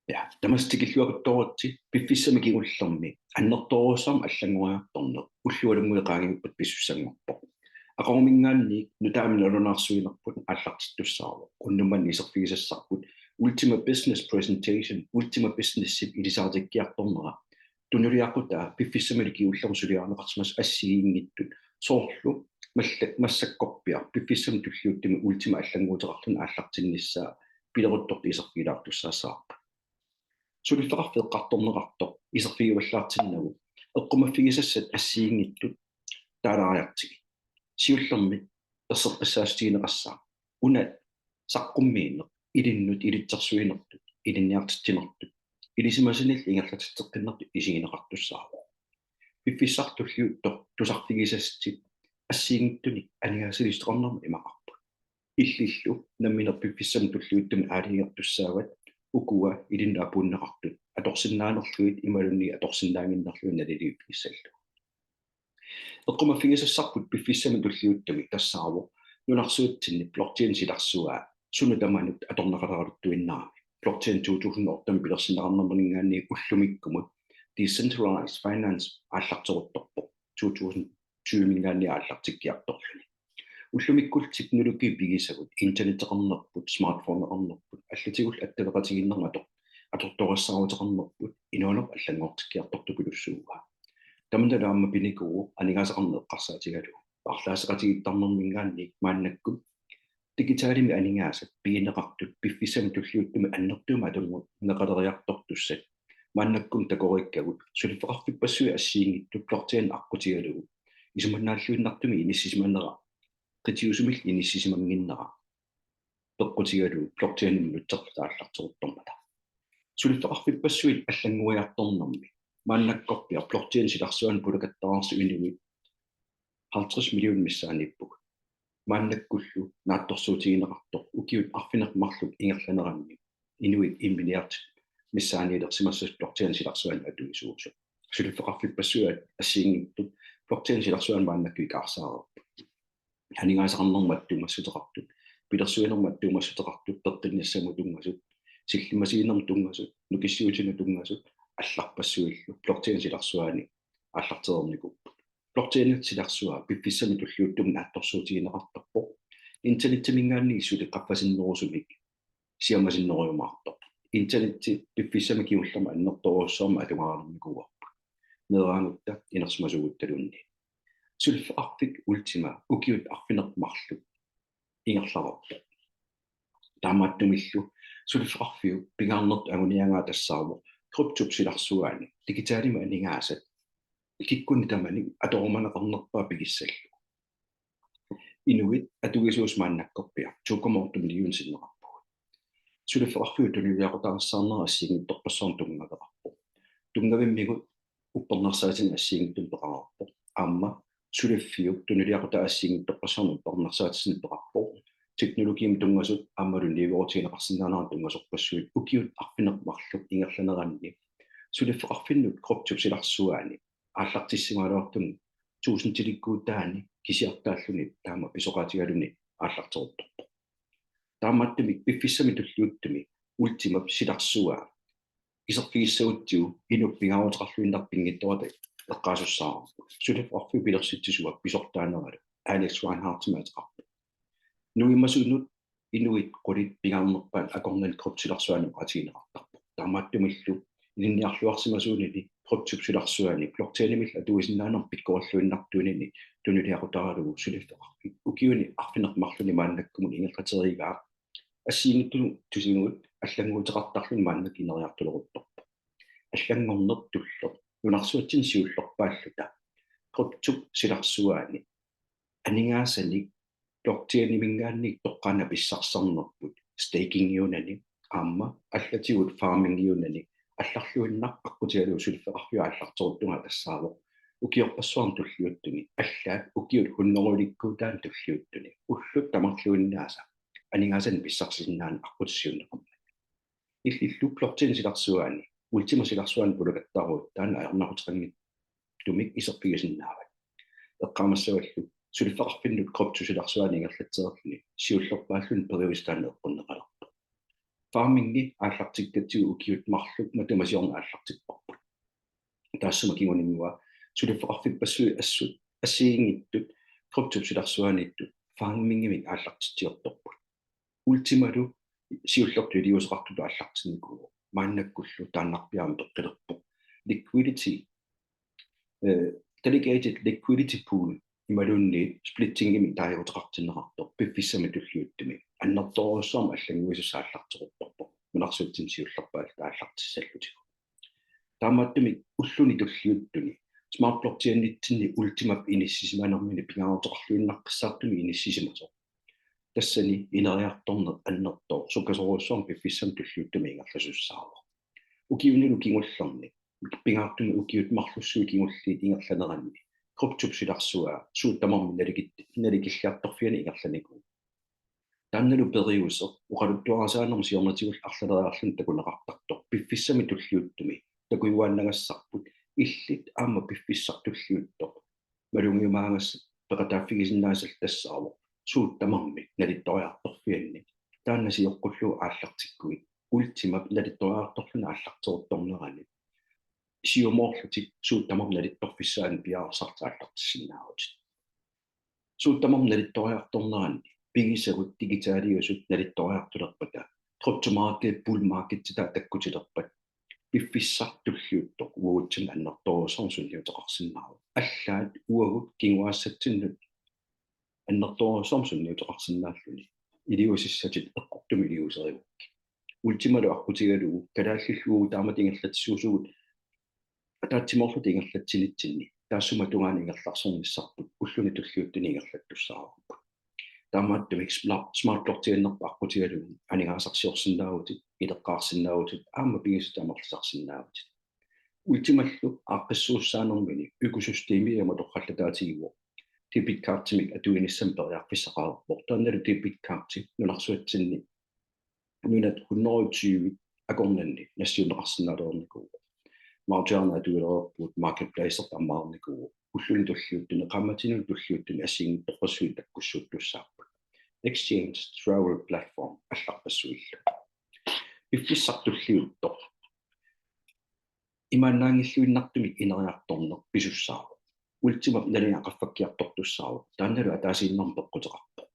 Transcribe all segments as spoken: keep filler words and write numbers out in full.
Ja, tamassi tikilluakuttooritsi. Piffissami kingullermi annertoorujussuarmik allanngoriartorneq ullualunnguit qaangiuppata pisussanngorpoq. Aqaguminngaanniit nutaamik nalunaarsuinerput aallartittussaavoq. Unnummanna iserfigisassarput Ultima Business Presentation, Ultima Businessip ilisaritikkiartornera, tunuliaqutaa piffissamilu kingullermi suliarineqarsimasoq assigiinngitsut, soorlu malla-, massakkorpiaq piffissami tulliuttumi Ultima allannguuteqarluni aallartinnissaa pileruttortut iserfigilaartussaassavarput. Suliffeqarfik eqqartorneqartoq iserfigivallaartinnagu eqqumaffigisassat assigiinngitsut taalaariartigit. Siullermik erseqqissaassutigineqassaaq una saqqummiineq ilinnut ilitsersuinertut, ilinniartitsinertut, ilisimasanillu ingerlatitseqqiinertut isigineqartussaavoq. Piffissaq tulliuttoq tusarfigisassat assigiinngitsunik aningaasaliisoqarnermut imaqarput. Illillu nammineq piffissami tulliuttumi aalajangertussaavat ukua ilinnut apuunneqartut atorsinnaanerlugit imaluunniit atorsinnaannginnerlugit naliliiffigissallugu. Eqqumaffigisassarput piffissami tulliuttumi tassaavoq nunarsuatsinni blockchain silarsuaa sunut tamanut atorneqaleraluttuinnarami. Blockchain two thousand eight pilersinneqarnerminngaanniit ullumikkumut decentralized finance aallarteruttorpoq two thousand tyve-minngaanniit aallartikkiartorluni. Ullumikkullu teknologi pigisagut, internetteqarnerput, smartphoneqarnerput, allatigullu attaveqatigiinnermut ator-, atortorissaaruteqarnerput inuunerput allanngortikkiartortupilussuuaa. Tamannalu aamma pinikuuvoq aningaasaqarneq eqqarsaatigalugu. Paarlaasseqatigiittarnerminngaanniit maannakkut digitalimik aningaasat pigineqartut piffissami tulliuttumi annertuumik atunngorneqaleriartortussat maannakkut takoriikkagut suliffeqarfippassuit assigiinngitsut blockchain aqqutigalugu isumannaalluinnartumik inissisimanera, qitiusumillu inissisimannginnera peqqutigalugu blockchainimut nutserluta aallarteruttormata. Suliffeqarfippassuit allanngoriartornermi maannakkorpiaq blockchain silarsuaani pulakattaarsup inuit halvtreds millionit missaaniippugut. Maannakkullu naatsorsuutigineqartoq ukiut arfineq-marluk ingerlaneranni inuit en milliard missaaniilersimassasut blockchain silarsuaani atuisuusut. Suliffeqarfippassuit assigiinngitsut blockchain silarsuaani maannakkut ikaarsaarput. Aningaasaqarnermut attuumassuteqartut, pilersuinermut attuumassuteqartut, peqqinnissamut tunngasut, sillimmasiinermut tunngasut, nukissiuutinut tunngasut, allarpassuillu blockchain silarsuaani aallartereernikuupput. Blockchain silarsua piffissami tulliuttumi naatsorsuutigineqartarpoq. Internetiminngaanniit suli qaffasinnerusumik siammasinnerujumaartoq. Internetti piffissami kingullermi annertoorujussuarmik atugaareernikuuarput. Meeraagutta inersimasuuguttaluunniit. Suliffeqarfik Ultima ukiut arfineq-marluk ingerlareerpoq. Taamaattumillu suliffeqarfiup pingaarnertut anguniagaa tassaavoq kryptop silarsuaani digitalimik aningaasat kikkunnit tamanit atorumaneqarnerpaat pigissallugu. Inuit atuisuusut maannakkorpiaq to komma otte million sinneqarpugut. Suliffeqarfiup tunuliaqutaarissaarnera assigiinngitsorpassuarnik tunngaveqarpoq. Tunngavimmigut uppernarsaatinik assigiinngitsunik peqareerpoq. Aamma suliffiup tunuliaqutaa assigiinngitsorpassuarnik uppernarsaatitsineq peqarpoq. Teknologiimut tunngasut aammalu niuerutigineqarsinnaanerat tunngasorpassuit ukiut arfineq-marluk ingerlaneranni suliffeqarfinnut kryptop silarsuaani aallartissimagaluartumik tusindilikkuutaani kisiartaalluni taama pisoqaatigaluni aallarteruttorpoq. Taamaattumik piffissami tulliuttumi Ultimap silarsua iserfigissagutsigu inuup pingaaruteqarluinnartoq pinngitsoorata eqqaasussaavarput. Suliffeqarfiup pilersitsisua pisortaaneralu Alex Reinhardtimik ateqarpoq. Nuimasunut inuit qulit pingaarnerpaat akornanni kryptop silarsuaani oqaatigineqartarpoq. Taamaattumillu ilinniarluarsimasuunini kryptop silarsuaani blockchainimillu atuisinnaanermut pikkorilluinnartuunini tunuliaqutaralugu suliffeqarfik ukiuni arfineq-marlunni maannakkumut ingerlateriigaa assigiinngitsunut tusigut allannguuteqartarluni maannakkut ineriartuleruttorpoq. Allanngorneq tulleq nunarsuatsinni siullerpaalluta kryptop silarsuaani aningaasanik blockchainiminngaanniit toqqaannaq pissarsisarnerput stakingiunani aamma allatigut farmingiunani allarluinnaq aqqutigalugu suliffeqarfiup aallarteruttugaa tassaavoq ukiorpassuarni tulliuttuni allaat ukiut hunnorujulikkuutaanni tulliuttuni ullut tamarluinnaasa aningaasanik pissarsisinnaaneq aqqutissiuunneqarmat. Illillu blockchain silarsuaani Ultima silarsuaani pulakattaaruit taanna ajornaquteqanngitsumik iserfigisinnaavat. Eqqaamassavallu suliffeqarfinnut kryptop silarsuaani ingerlatsereerluni siullerpaalluni periuseq taanna eqqunneqalerpoq. Farmingi aallartikkatsigu ukiut marluk matuma siorna aallartipparput. Taassuma kinguninngua suliffeqarfippassuit assut assigiinngitsut kryptop silarsuaniittut farmingimik aallartitsiortorput. Ultimalu siullertut iliuuseqartutut aallartinnikuuvoq. Maannakkullu taannarpiaq aamma peqqilerpoq. Liquidity, eh, delegated liquidity pool imaluunniit splittingimik taaguuteqartinneqartoq piffissami tulliuttumi annertoorujussuarmik allannguisussaq aallarteruttorpoq. Nunarsuatsinni siullerpaat aallartissallutigu. Taamaattumik ulluni tulliuttuni Smart Blockchainitsinni Ultimap inissisimanermini pingaaruteqarluinnaqqissaartumik inissisimasoq. Tassani ineriartorneq annertooq sukkasoorujussuarmik piffissami tulliuttumi ingerlasussaavoq. Ukiunilu kingullerni, pingaartumik ukiut marlussuit kingulliit ingerlaneranni, kryptop silarsuaa suut tamarmik nalikit-, nalikilliartorfianni ingerlanikuuvoq. Taannalu periuseq oqaluttuarisaanermut siornatigullu arlaleriarluni takuneqartartoq piffissami tulliuttumi takujuaannagassarput, illit aamma piffissaq tulliuttoq malugiumaagassat peqataaffigisinnaasallu tassaavoq suut tamarmik nalittoriartorfianni. Taanna sioqqullugu aallartikkuit Ultimap nalittoriartorluni aallarteruttornerani siumoorlutit suut tamarmik nalittorfissaannik piareersarlutit aallartissinnaavutit. Suut tamarmik nalittoriartorneranni pigisavut digitaliusut nalittoriartulerpata kryptomarked bull marketitaa takkutilerpat piffissaq tulliuttoq uagutsinnut annertoorujussuarmik sunniuteqarsinnaavoq. Allaat uagut kinguaassatsinnut annertoorujussuarmik sunniuteqarsinnaalluni iliuusissatit eqqortumik iliuuserivakkit. Ultimalu aqqutigalugu kalaallillu uagut taamatut ingerlatsisuusugut ataatsimoorluta ingerlatsinitsinni taassuma tungaanut ingerlarsornissarput ulluni tulliuttuni ingerlattussaavarput. Taamaattumik Smart Blockchainerput aqqutigalugu aningaasarsiorsinnaavutit, ileqqaarsinnaavutit aamma pigisatit amerlisarsinnaavutit. Ultimallu aaqqissuussaanermini økosystemi aamma torrallataatigivoq debit cardimik atuinissamik periarfissaqareerpoq. Taannalu debit cardi nunarsuatsinni nunat hundrede og tyve akornanni nassiunneqarsinnaalereernikuuvoq. Marjaana atuilereerpugut, marketplace ammaareernikuuvoq. Ulluni tulliuttuni qaammatinut tulliuttuni assigiinngitsorpassuit takkussuuttussaapput. Exchange Travel Platform allarpassuillu. Piffissaq tulliuttoq imaannaanngilluinnartumik ineriartorneq pisussaavoq. Ultimap nalinga qaffakkiartortussaavoq. Taannalu ataasiinnarmik peqquteqarpoq.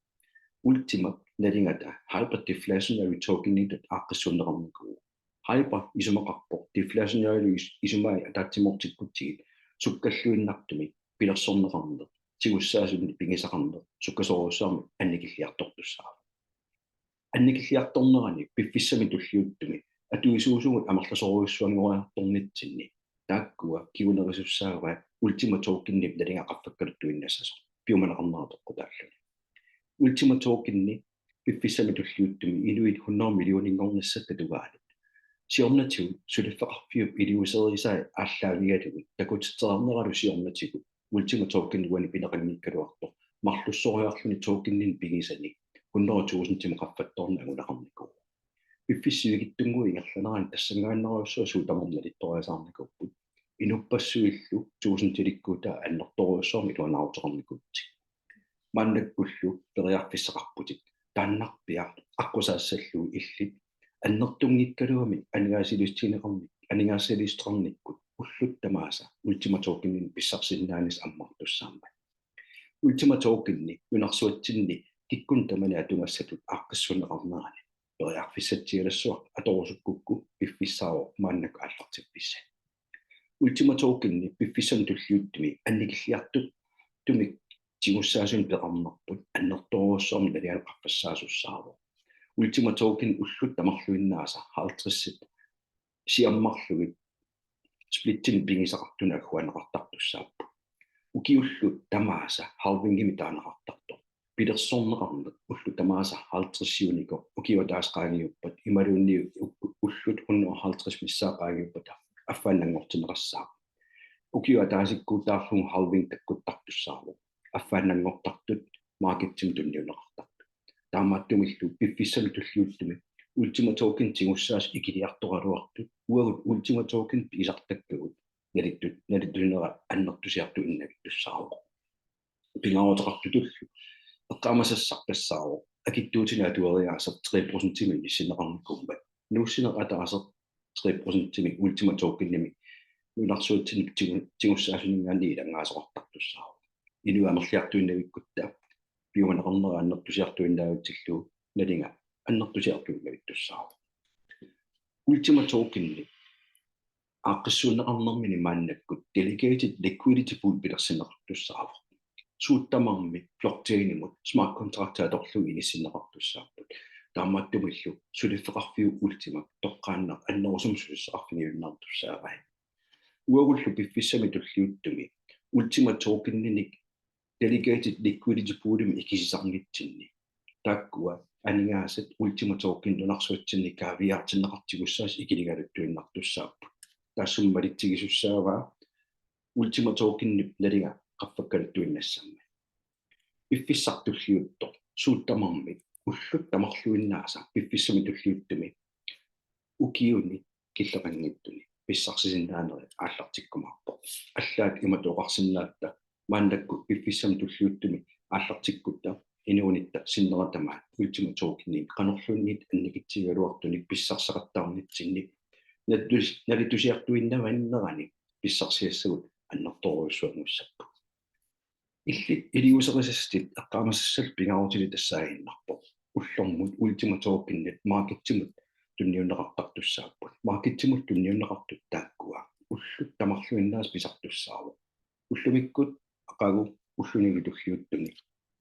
Ultimap nalingata hyperdeflationary tokenitut aaqqissuunneqarnikuuvoq. Hyper isumaqarpoq deflationary is-, isumai ataatsimoortikkutsigit sukkalluinnartumik pilersorneqarneq, tigussaasunik pigisaqarneq sukkasoorujussuarmik annikilliartortussaavoq. Annikilliartornerani piffissami tulliuttumi atuisuusugut amerlasoorujussuanngoriartornitsinni taakkua kingunerisussaavaat Ultima Tokenip nalinga qaffakkaluttuinnassasoq piumaneqarnera peqqutaalluni. Ultima Tokeni piffissami tulliuttumi inuit hundrede millioninngornissatta tungaanut siornatigut suliffeqarfiup iliuuserisaa aallaavigalugu takutitsereerneralu siornatigut Ultima Token uani pineqanngikkaluartoq marlussoriarluni tokeninik pigisani hundrede tusindimut qaffattoorneq anguneqarnikuuvoq. Piffissap sivikitsunnguup ingerlanerani tassanngaannarujussuaq suut tamarmik nalittoriasaarnikuupput. Inuppassuillu tusindilikkuutaat annertoorujussuarmik iluanaaruteqarnikuupput. Maannakkullu periarfissaqarputit. Taannarpiaq aqqusaassallugu illit annertunngikkaluamik aningaasaliissutigineqarnik-, aningaasaliissuteqarnikkut ullut tamaasa Ultima Tokeninik pissarsisinnaanissat ammartussaammat. Ultima Tokeni nunarsuatsinni kikkunnit tamanit atugassatut aaqqissuunneqarnerani periarfissatsialassuaq atorusukkukku piffissaavoq maannakkut aallartippissat. Ultima Tokeni piffissami tulliuttumi annikilliartuttumik tigussaasunik peqarnerput annertoorujussuarmik nalinganik qaffassaasussaavoq. Ultima Token ullut tamarluinnaasa halvtredsit siammarlugit splitsinik pigisaqartunut agguaanneqartartussaapput. Ukiullu tamaasa halvingimik taaneqartartoq pilersorneqarneq ullut tamaasa halvtredsiunikoq ukiup ataaseq qaangiuppat imaluunniit u-, ullut hundrede og halvtreds missaat qaangiuppat affaannanngortinneqassaaq. Ukiup ataasikkuutaarlugu halving takkuttartussaavoq. Affaannanngortartut markedsimut tunniunneqartartut. Taamaattumillu piffissami tulliuttumi Ultima Token tigussaasut ikiliartoraluartut uagut Ultima Token pigisartakkagut nalittut-, nalittunerat annertusiartuinnavittussaavoq. Pingaaruteqartutullu eqqaamasassarpassaavoq akitsuutinik atueriaasat tre procentimik inissinneqarnikuummat nuussineq ataaseq tre procentimik Ultima Tokenimik nunarsuatsinni tigu-, tigussaasuninngaanniit ilanngaasoqartartussaavoq. Inuit amerliartuinnavikkutta piumaneqarnera annertusiartuinnavitsillugu nalinga annertusiartuinnavittussaavoq. Ultima Tokenip aaqqissuunneqarnermini maannakkut delegated liquidity pool pilersinneqartussaavoq. Suut tamarmik blockchainimut smart contract atorlugu inissinneqartussaapput. Taamaattumillu suliffeqarfiup Ultimap toqqaannaq annerusumik sulissuarfiniunnaartussaavai. Uagullu piffissami tulliuttumi Ultima Tokeninik delegated liquidity poolimik ikisisarnitsinni taakkua aningaasat Ultima Token nunarsuatsinni kaaviiaartinneqartut tigussaasut ikiligaluttuinnartussaapput. Taassuma malitsigisussaavaa Ultima Tokenip nalinga qaffakkaluttuinnassammat. Piffissaq tulliuttoq suut tamarmik ullut tamarluinnaasa piffissami tulliuttumi ukiuni killeqanngitsuni pissarsisinnaanerit aallartikkumaarpoq. Allaat imatut oqarsinnaavugut: maannakkut piffissami tulliuttumi aallartikkutta inuunitta sinnera tamaat Ultima Tokeninik qanorluunniit annikitsigigaluartunik pissarsisaqattaarnitsinni nalitus-, nalitusiartuinnavinneranik pissarsiassagut annertoorujussuanngussapput. Illit iliuuserisassatit eqqaamasassallu pingaarutilik tassaaginnarpoq ullormut Ultima Tokenit marketsimut tunniunneqartartussaapput. Marketsimut tunniunneqartut taakkua ullut tamarluinnaasa pisartussaavoq. Ullumikkut aqagu ullunilu tulliuttuni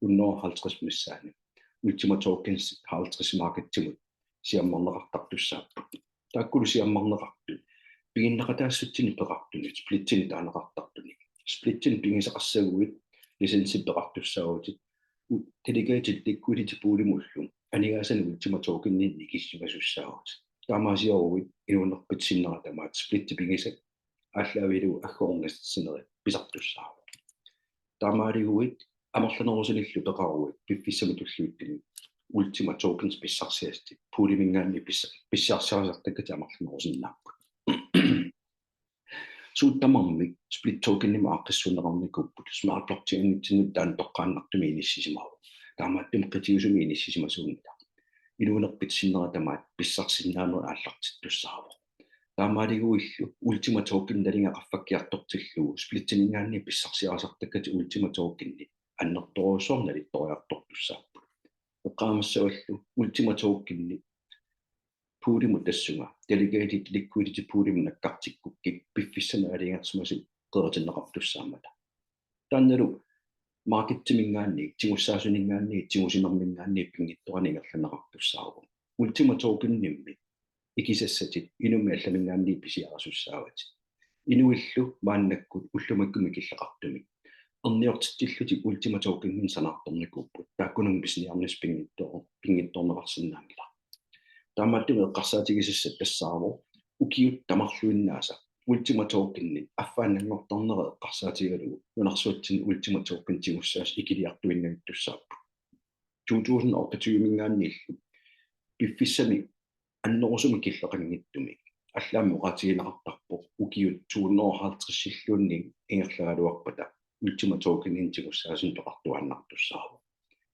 hundrede og halvtreds missaani Ultima Tokens halvtreds marketsimut siammarneqartartussaapput. Taakkulu siammarneqartut piginneqataassutsinik peqartunut splitsinik taaneqartartunik. Splitsinik pigisaqassaguit licensi peqartussaavutit, u-, delegated liquidity poolimullu aningaasanik Ultima Tokeninik ikissimasussaavutit. Taamaasiorlutit inuunerpit sinnera tamaat splitti pigisat aallaavigalugu agguarnissarsinerit pisartussaavoq. Taamaaliguit amerlanerusunillu peqaruit piffissami tulliuttumi Ultima Tokens pissarsiassatit pooliminngaanniit pissa-, pissarsiarisartakkatit amerlanerusinnaapput. Suut tamarmik split tokenimik aaqqissuunneqarnikuupput, Smart Blockchainitsinnut taanna toqqaannartumik inissisimavoq. Taamaattumik qitiusumik inissisimasuunngilaq. Inuunerpit sinnera tamaat pissarsisinnaanerit aallartittussaavoq. Taamaaliguillu Ultima Token nalinga qaffakkiartortillugu splitsininngaanniit pissarsiarisartakkatit Ultima Tokenit annertoorujussuarmik nalittoriartortussaapput. Eqqaamassavallu Ultima Tokenit poolimut tassunga delegated liquidity poolimut nakkartikkukkit piffissami aalajangersimasut qeritinneqartussaammata. Taannalu marketsiminngaanniit, tigussaasuninngaanniit, tigusinerminngaanniit pinngitsoorani ingerlanneqartussaavoq. Ultima Tokenimmi ikisassatit inummit allaminngaanniit pisiarisussaavatit. Inuillu maannakkut ullumikkumut killeqartumik erniortitsillutik Ultima Tokeninik sanaartornikuupput. Taakkununnga pisiniarnissaq pinngitsoor-, pinngitsoorneqarsinnaanngilaq. Taamaattumik eqqarsaatigisassat tassaavoq ukiut tamarluinnaasa Ultima Tokenit affaannanngortarnerat eqqarsaatigalugu nunarsuatsinni Ultima Token tigussaasut ikiliartuinnavittussaapput. To tusind otteogtyveminngaanniillu piffissami annerusumik killeqanngitsumi allaammi oqaatigineqartarpoq ukiut to hundrede og halvtredsilluunniit ingerlagaluarpata Ultima Tokeninik tigussaasunik peqartuaannartussaavoq.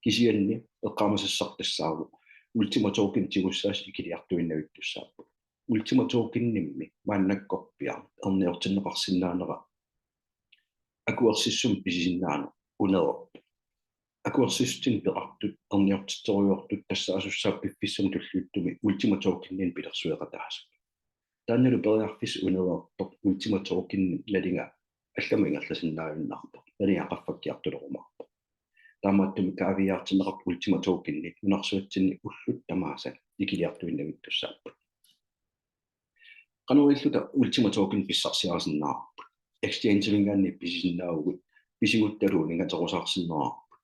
Kisianni eqqaamasassaq tassaavoq Ultima Token tigussaasut ikiliartuinnavittussaapput. Ultima Tokenimmi maannakkorpiaq erniortinneqarsinnaanera akuersissummik pisisinnaaneq unereerpoq. Akuersissutsinnut peqartut erniortitseriartut tassaasussaavoq piffissami tulliuttumi Ultima Tokeninik pilersueqataasut. Taannalu periarfissaq unereerpoq Ultima Tokenip nalinga allamut ingerlasinnaaginnarpoq. Nalinga qaffakkiartulerumaarpoq. Taamaattumik kaaviiaartinneqartut Ultima Tokenit nunarsuatsinni ullut tamaasa ikiliartuinnavittussaapput. Qanoq ililluta Ultima Token pissarsiarisinnaavarput? Exchange-iminngaanniit pisisinnaavugut, pisiguttalu ningaterusaarsinnaavarput.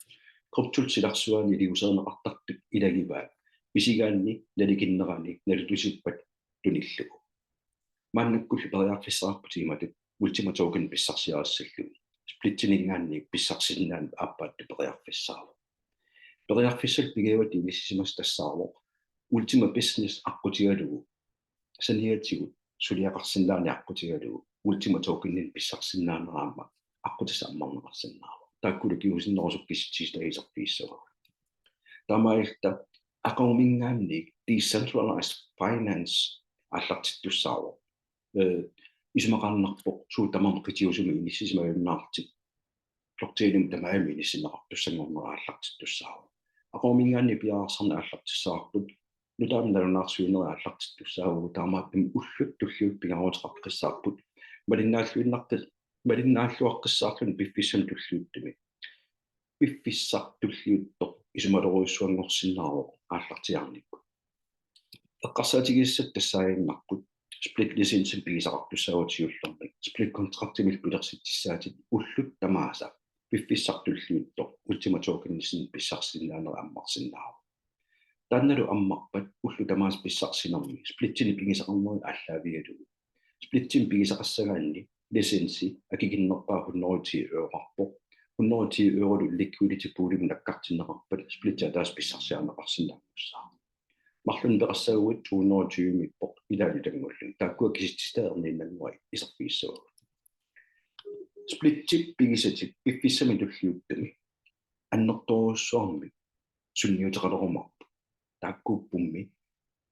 Kryptop silarsuani iliuuserineqartartut ilagivaat pisigaanni nalikinnerani nalitusippat tunillugu. Maannakkullu periarfissaqarputit imatut Ultima Token pissarsiarissallugu. Splitsininngaanniit pissarsisinnaaneq aappaattut periarfissaavoq. Periarfissallu pingajuat inissisimasat tassaavoq Ultima Business aqqutigalugu saniatigut suliaqarsinnaaneq aqqutigalugu Ultima Tokeninik pissarsisinnaaneq aamma aqqutissaq ammarneqarsinnaavoq. Taakkulu kingusinnerusukkut kisitsisit iserfigissavagut. Taamaalilluta Aqagumiingaanniit decentralized finance aallartittussaavoq. Ee, isumaqarnarpoq suut tamarmik qitiusumik inissisimajunnaarlutik blockchainimut tamarmik inissinneqartussanngornerat aallartittussaavoq. Aqagumiingaanniit piareersarneq aallartissavarput, nutaamik nalunaarsuinerit aallartittussaavagut, taamaattumik ullut tulliuttut pingaaruteqaqqissaarput, malinnaalluinnaqqis-, malinnaalluaqqissaarluni piffissami tulliuttumi. Piffissaq tulliuttoq isumalerujussuanngorsinnaavoq aallartiaarnikkut. Eqqarsaatigisassat tassaaginnarput split licensimik pigisaqartussaavutit siullermik, split contractimik pilersitsissaatit ullut tamaasa piffissaq tulliuttoq Ultima Tokensinik pissarsisinnaanerit ammarsinnaavoq. Taannalu ammarpat ullut tamaasa pissarsinermi splitsinik pigisaqarnerit aallaavigalugu. Splitsinik pigisaqassagaanni licensi akikinnerpaaq hundrede og ti euroqarpoq. Hundrede og ti eurolu liquidity poolimut nakkartinneqarpat splitsi ataaseq pissarsiarineqarsinnaanngussaaq. Marlunnik peqassagaanni to hundrede og tyve-miippoq ilaalu ilanngulluni. Taakkua kisitsisitat erniinnannguaq iserfigissavagut. Splitsit pigisatit piffissami tulliuttumi annertoorujussuarmik sunniuteqalerumaarput. Taakkuuppummi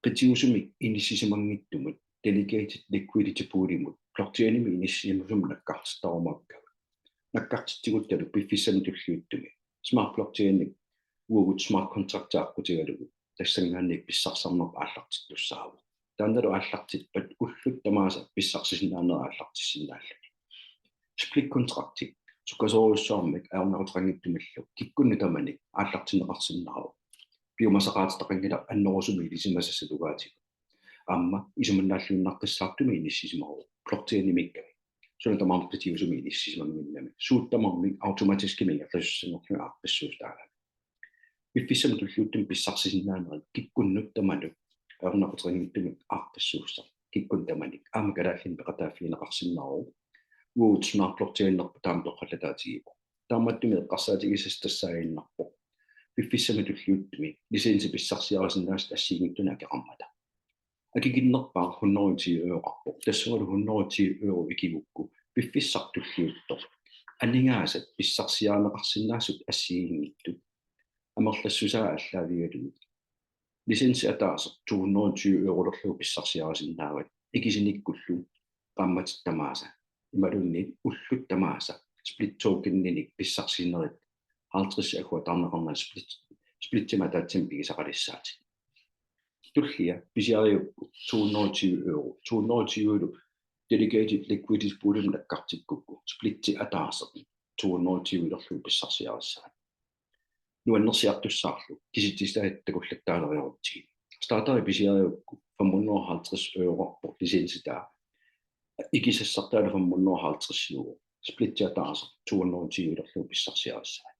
qitiusumik inissisimanngitsumut delegated liquidity poolimut blockchainimi inissisimasumut nakkartittarumaakkagut. Nakkartitsiguttalu piffissami tulliuttumi Smart Blockchainip uagut smart contracti aqqutigalugu tassanngaanniit pissarsisarnerput aallartittussaavoq. Taannalu aallartippat ullut tamaasa pissarsisinnaanerit aallartissinnaalluni. Split contracti sukkasoorujussuarmik ajornaquteqanngitsumillu kikkunnut tamanut aallartinneqarsinnaavoq. Piumasaqaatitaqanngilaq annerusumik ilisimasat satugaatigut. Aamma isumannaalluinnartussaapput inissisimavoq blockchainimiikkami. Suna tamarmi qitiusumik inissisimannginnami. Suut tamarmik automatiskimik ingerlasussanngorlugit aaqqissuussutaagami. Piffissami tulliuttumi pissarsisinnaanerit kikkunnut tamanut ajornaquteqanngitsumik aaqqissuussaq. Kikkunnut tamanut aamma kalaallinik peqataaffigineqarsinnaavoq. Uagut Smart Blockchainerput taama torrallataatigivoq. Taamaattumik eqqarsaatigisassat tassaaginnarpoq piffissami tulliuttumi licensi pissarsiarisinnaasat assigiinngitsunik akeqarmata. Akikinnerpaaq hundrede og ti euroqarpoq. Tassungalu hundrede og ti euro ikigukku piffissaq tulliuttoq aningaasat pissarsiarineqarsinnaasut assigiinngitsut amerlassusaa aallaavigalugu. Licensi ataaseq to hundrede og tyve eurolerlugu pissarsiarisinnaavat ikisinikkullu qaammatit tamaasa imaluunniit ullut tamaasa split tokeninik pissarsisinerit halvtreds agguataarneqarneri split, splitsimik ataatsimik pigisaqalissaatit. Tullia pisiarigukku to hundrede og tyve euro, to hundrede og tyve euro delegated liquidity poolimut nakkartikkukku splitsi ataaseq to hundrede og tyve-lerlugu pissarsiarissavat. Nuannersiartussaarlu kisitsisitaat takullattaalereerutsigit. Starteri pisiarigukku fem hundrede og halvtreds euroqarpoq licensitaa. Ikisassartaalu fem hundrede og halvtreds euro. Splitsi ataaseq to hundrede og tyve-lerlugu pissarsiarissavat.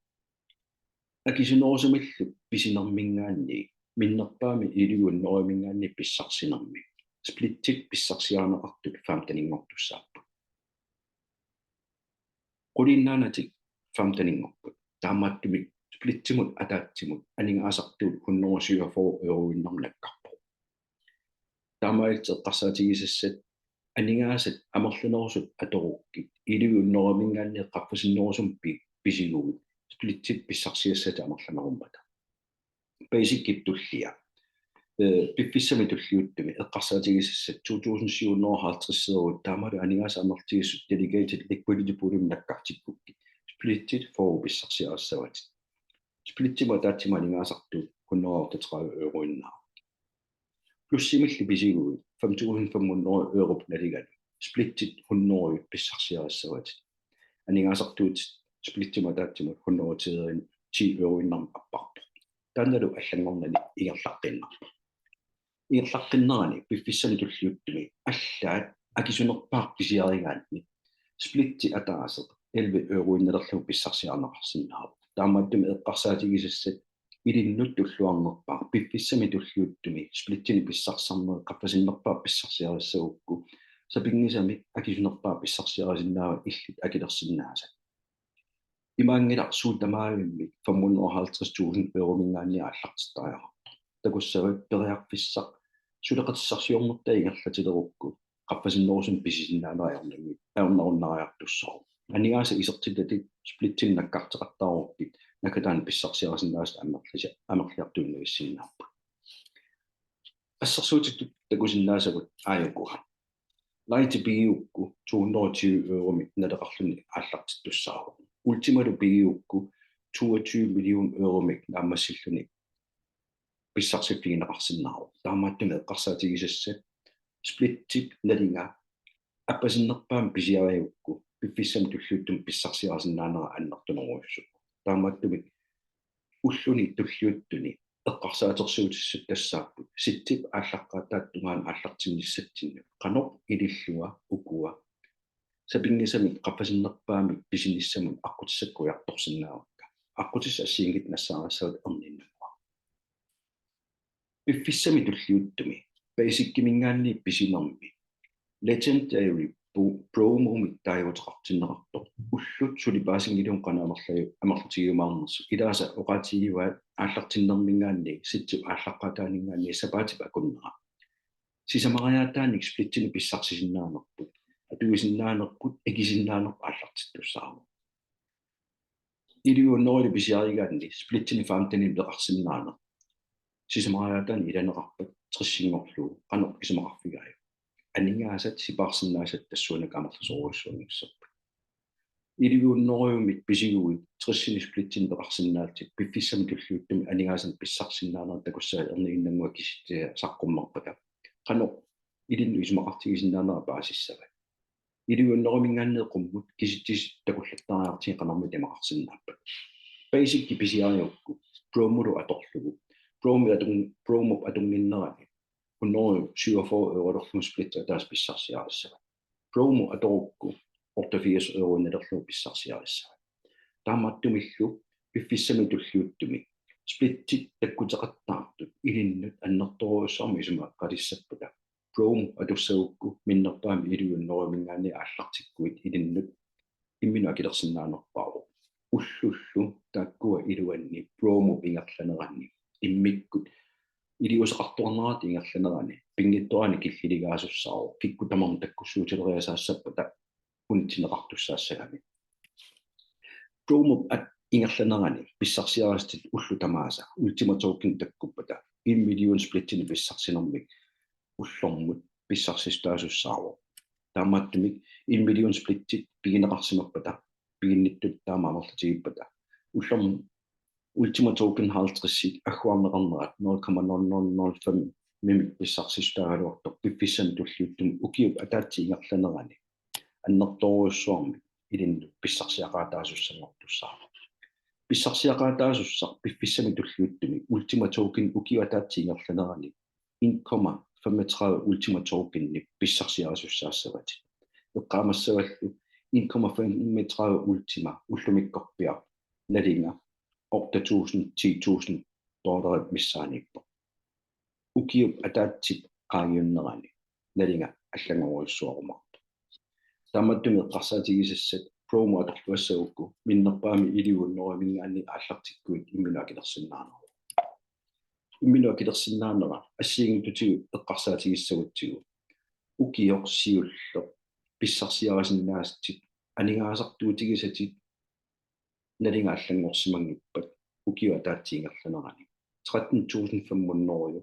Akisunerusumillu pisinermiingaanniit, minnerpaamik elleve hundrede-miingaanniit pissarsinermi splitsit pissarsiarineqartut femteninngortussaapput. Quliinnaanatik femteninngorput. Taamaattumik splitsimut ataatsimut aningaasartuut hundrede og syvogfyrre euroinnarmik nakkarpoq. Taamaalillutit eqqarsaatigisassat aningaasat amerlanerusut atorukkit elleve hundrede-miingaanniit qaffasinnerusumik pi-, pisiguit splitsit pissarsiassatit amerlanerummata. Basicip tullia. Ee, piffissami tulliuttumi eqqarsaatigisassat to tusind syv hundrede og halvtreds euroit taamalu aningaasat amerlatigisut delegated liquidity poolimut nakkartikkukkit splitsit fyrre pissarsiarissavatit. Splitsimut ataatsimut aningaasartuut hundrede og otteogtredive euroinnaat. Plussimillu pisiguit fem tusind fem hundrede europ naligalu splitsit hundrede pissarsiarissavatit. Aningaasartuutit splitsimut ataatsimut hundrede og ti euroinnarmik apparpoq. Taannalu allanngornani ingerlaqqiinnarpoq. Ingerlaqqinnerani piffissami tulliuttumi allaat akisunerpaaq pisiarigaanni splitsi ataaseq elleve euroinnalerlugu pissarsiarineqarsinnaavoq. Taamaattumik eqqarsaatigisassat ilinnut tulluarnerpaaq piffissami tulliuttumi splitsinik pissarsisarnerit qaffasinnerpaaq pissarsiarissagukku sapinngisamik akisunerpaaq pissarsiarisinnaavat illit akilersinnaasat. Imaanngilaq suut tamarmik fem hundrede og halvtreds tusind euromiingaanniit aallartittariaqarpoq. Takussavat periarfissaq suleqatissarsiornertaa ingerlatilerukku qaffasinnerusumik pisisinnaanerit ajornanngit-, ajornarunnaariartussaavoq. Aningaasat isertitatit splitsinik nakkarteqattaarukkit naggataani pissarsiarisinnaasat amerlasi-, amerliartuinnavissinnaapput. Assersuutitut takusinnaasagut aajuku. Lighti pigigukku to hundrede og tyve euromik naleqarluni aallartittussaavoq. Ultimalu pigigukku toogtyve million euromik naammassilluni pissarsiffigineqarsinnaavoq. Taamaattumik eqqarsaatigisassat splittip nalinga appasinnerpaamik pisiarigukku piffissami tulliuttumi pissarsiarisinnaanera annertunerujussuuvoq. Taamaattumik ulluni tulliuttuni eqqarsaatersuutissat tassaapput: Sitsip aallaqqaataata tungaanut aallartinnissatsinnut qanoq ilillugu ukua sapinngisamik qaffasinnerpaamik pisinissamut aqqutissakka ujartorsinnaavakka. Aqqutissat assigiinngitsut nassaariassavatit erniinnannguaq. Piffissami tulliuttumi Basicimiingaanniit pisinermi Legendary Pro-, Promomik taaguuteqartinneqartoq ullut suli paasinngilagut qanoq amerlaju-, amerlatigiumaarnersut. Ilaasa oqaatigivaat aallartinnermiingaanniit, Sitsip aallaqqaataaniingaanniit sapaatip akunnera sisamariaataanik splittinik pissarsisinnaanerput, atuisinnaanerput, ikisisinnaanerput aallartittussaavoq. Elleve hundrede pisiarigaanni splittini femteninik peqarsinnaaneq sisamariaataanik ilaneqarpat tressinngorlugu qanoq isumaqarfigaajuk? Aningaasat sipaarsinnaasat tassuunakkut amerlasoorujussuanngissavaat. Elleve hundredemik pisiguit tressinik splittinik peqarsinnaallutit piffissami tulliuttumi aningaasanik pissarsisinnaanerit takussavat erniinnannguaq kisitsisit saqqummerpata. Qanoq ilinnut isumaqartigisinnaanera paasissavat? Elleve hundredemiingaanniit qummut kisitsisit takullattaariartigit qanormita imaqarsinnaappat? Basici pisiarigukku Promolu atorlugu, Promi atun-, Promop atunnginnerani hundrede syvogfyrre eurolerlugu splitti ataaseq pissarsiarissavat. Promo atorukku otteogfirs euroinnalerlugu pissarsiarissavat. Taamaattumillu piffissami tulliuttumi splittit takkuteqattaartut ilinnut annertoorujussuarmik isumaqalissappata. Promo atussagukku minnerpaamik elleve hundredemiingaanniit aallartikkuit ilinnut imminut akilersinnaanerpaavoq. Ullullu taakkua iluanni Promop ingerlanerani, immikkut iliuuseqartuarnerata ingerlanerani pinngitsoorani killiligaasussaasoq, kikkut tamarmik takkussuutileriasaassappata unitsinneqartussaassagami. Promop at-, ingerlanerani pissarsiarisatit ullut tamaasa Ultima Token takkuppata en million splitsinik pissarsinermik ullormut pissarsissutaasussaavoq. Taamaattumik en million splitsit pigineqarsimappata, piginnittut taama amerlatigippata, ullormut Ultima Token halvtredsit agguarneqarnerat nul komma nul nul nul fem-imik pissarsissutaagaluartoq piffissami tulliuttumi ukiup ataatsip ingerlanerani annertoorujussuarmik ilinnut pissarsiaqaataasussanngortussaavoq. Pissarsiaqaataasussaq piffissami tulliuttumi Ultima Token ukiup ataatsip ingerlanerani en komma femogtredive Ultima Tokenit pissarsiarisussaassavatit. Eqqaamassavallu en komma femogtredive Ultima ullumikkorpiaq nalinga otte tusind, ti tusind dollarit missaaniippoq. Ukiup ataatsip qaangiunnerani nalinga allanngorujussuarumaarpoq. Taamaattumik eqqarsaatigisassat Promo atorluassagukku minnerpaamik elleve hundredemiingaanniit aallartikkuit imminut akilersinnaaneruvoq. Imminut akilersinnaanera assigiinngitsutigut eqqarsaatigissagutsigu ukioq siulleq pissarsiarisinnaasatit aningaasartuutigisatit nalinga allanngorsimanngippat ukiup ataatsip ingerlanerani tretten tusind fem hundrede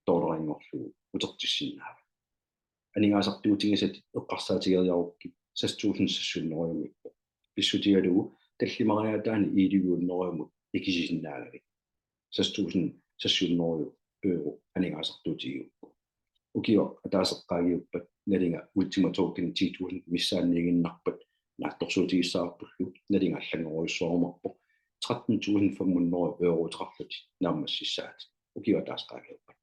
dollarinngorlugu utertissinnaavat. Aningaasartuutigisatit eqqarsaatigeriarukkit seks tusind seks hundrede euromiippoq. Pissutigalugu tallimariaataanik elleve hundredemut ikisisinnaagavit seks tusind seks hundrede euro aningaasartuutigigukku. Ukioq ataaseq qaangiuppat nalinga Ultima Token ti tusind missaanniiginnarpat naatsorsuutigissavarpullu nalinga allanngorujussuarumaarpoq, tretten tusind fem hundrede euro uteqarlutit naammassissaatit. Ukioq ataaseq qaangiuppat.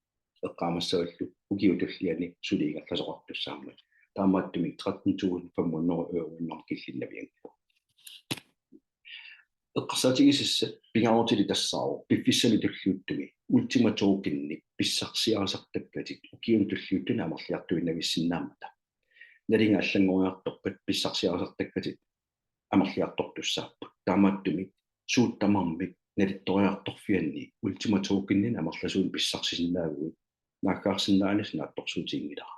Eqqaamassavallu ukiup tulliani suli ingerlasoqartussaammat. Taamaattumik tretten tusind fem hundrede euroinnarmik killinnavianngilaq. Eqqarsaatigisassat pingaarutilik tassaavoq piffissami tulliuttumi Ultima Tokenit pissarsiarisartakkatit ukiuni tulliuttuni amerliartuinnavissinnaammata. Nalinga allanngoriartorpat pissarsiarisartakkatit amerliartortussaapput. Taamaattumik suut tamarmik nalittoriartorfianni Ultima Tokeninik amerlasuunik pissarsisinnaaguit naaggaarsinnaanissat naatsorsuutiginngilara.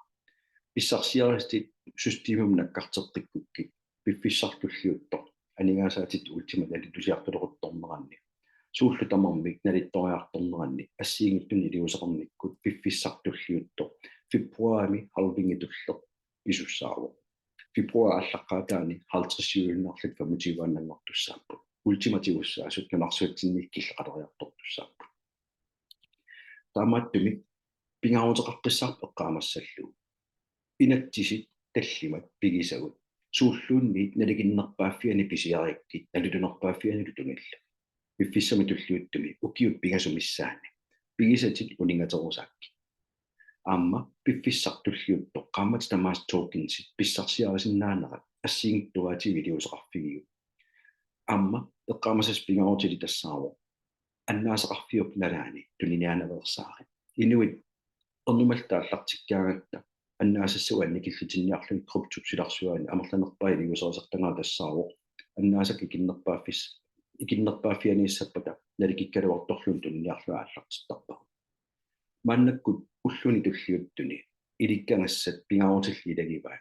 Pissarsiarisatit systemimut nakkarteqqikkukkit piffissaq tulliuttoq aningaasaatit Ultimat nalitusiartuleruttorneranni Suullu tamarmik nalittoriartorneranni assigiinngitsunik iliuuseqarnikkut piffissaq tulliuttoq februaarimi halvingi tulleq pisussaavoq. Februaarip aallaqqaataani halvtredsiuinnarlutik femogtyviinnanngortussaapput. Ultimat tigussaasut nunarsuatsinni killeqaleriartortussaapput. Taamaattumik pingaaruteqaqqissaarpoq eqqaamassallugu: inatsisit tallimat pigisagut suulluunniit nalikinnerpaaffiani pisiarikkit nalitunerpaaffianilu tunillugit. Piffissami tulliuttumi ukiut pingasut missaanni pigisatit uninngaterusaakkit. Aamma piffissaq tulliuttoq qaammatit tamaasa tokensit pissarsiarisinnaanerat assigiinngitsorpaaluit iliuuseqarfigiuk. Aamma eqqaamasassaq pingaarutilik tassaavoq annaasaqarfiup nalaani tuniniaanaveersaarit. Inuit ernumallutik aallartikkaangatta annaasassagut annikillitinniarlugit kryptop silarsuaani amerlanerpaat iliuuserisartagaat tassaavoq annaasakka ikinnerpaaffis-, ikinnerpaaffianiissappata nalikikkaluartorlugit tuniniarlugit aallartittarpagut. Maannakkut ulluni tulliuttuni ilikkagassat pingaarutillit ilagivaat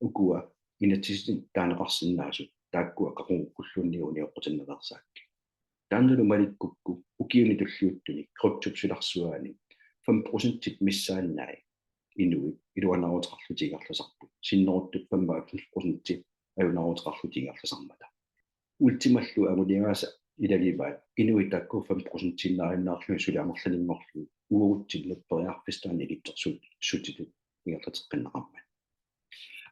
ukua inatsisinik taaneqarsinnaasut, taakkua qaqugukkulluunniit unioqqutinnaveersaakkit. Taannalu malikkukku ukiuni tulliuttuni kryptop silarsuaani fem procentit missaannaat inuit iluanaaruteqarlutik ingerlasarput, sinneruttut femoghalvfems procenti ajunaaruteqarlutik ingerlasarmata. Ultimallu anguniagaasa ilagivaat inuit taakku fem procentiinnaajunnaarlugit suli amerlanerunngorlugit uagutsinnut periarfissaq taanna ilitsersuut sutitut ingerlateqqinneqarmat.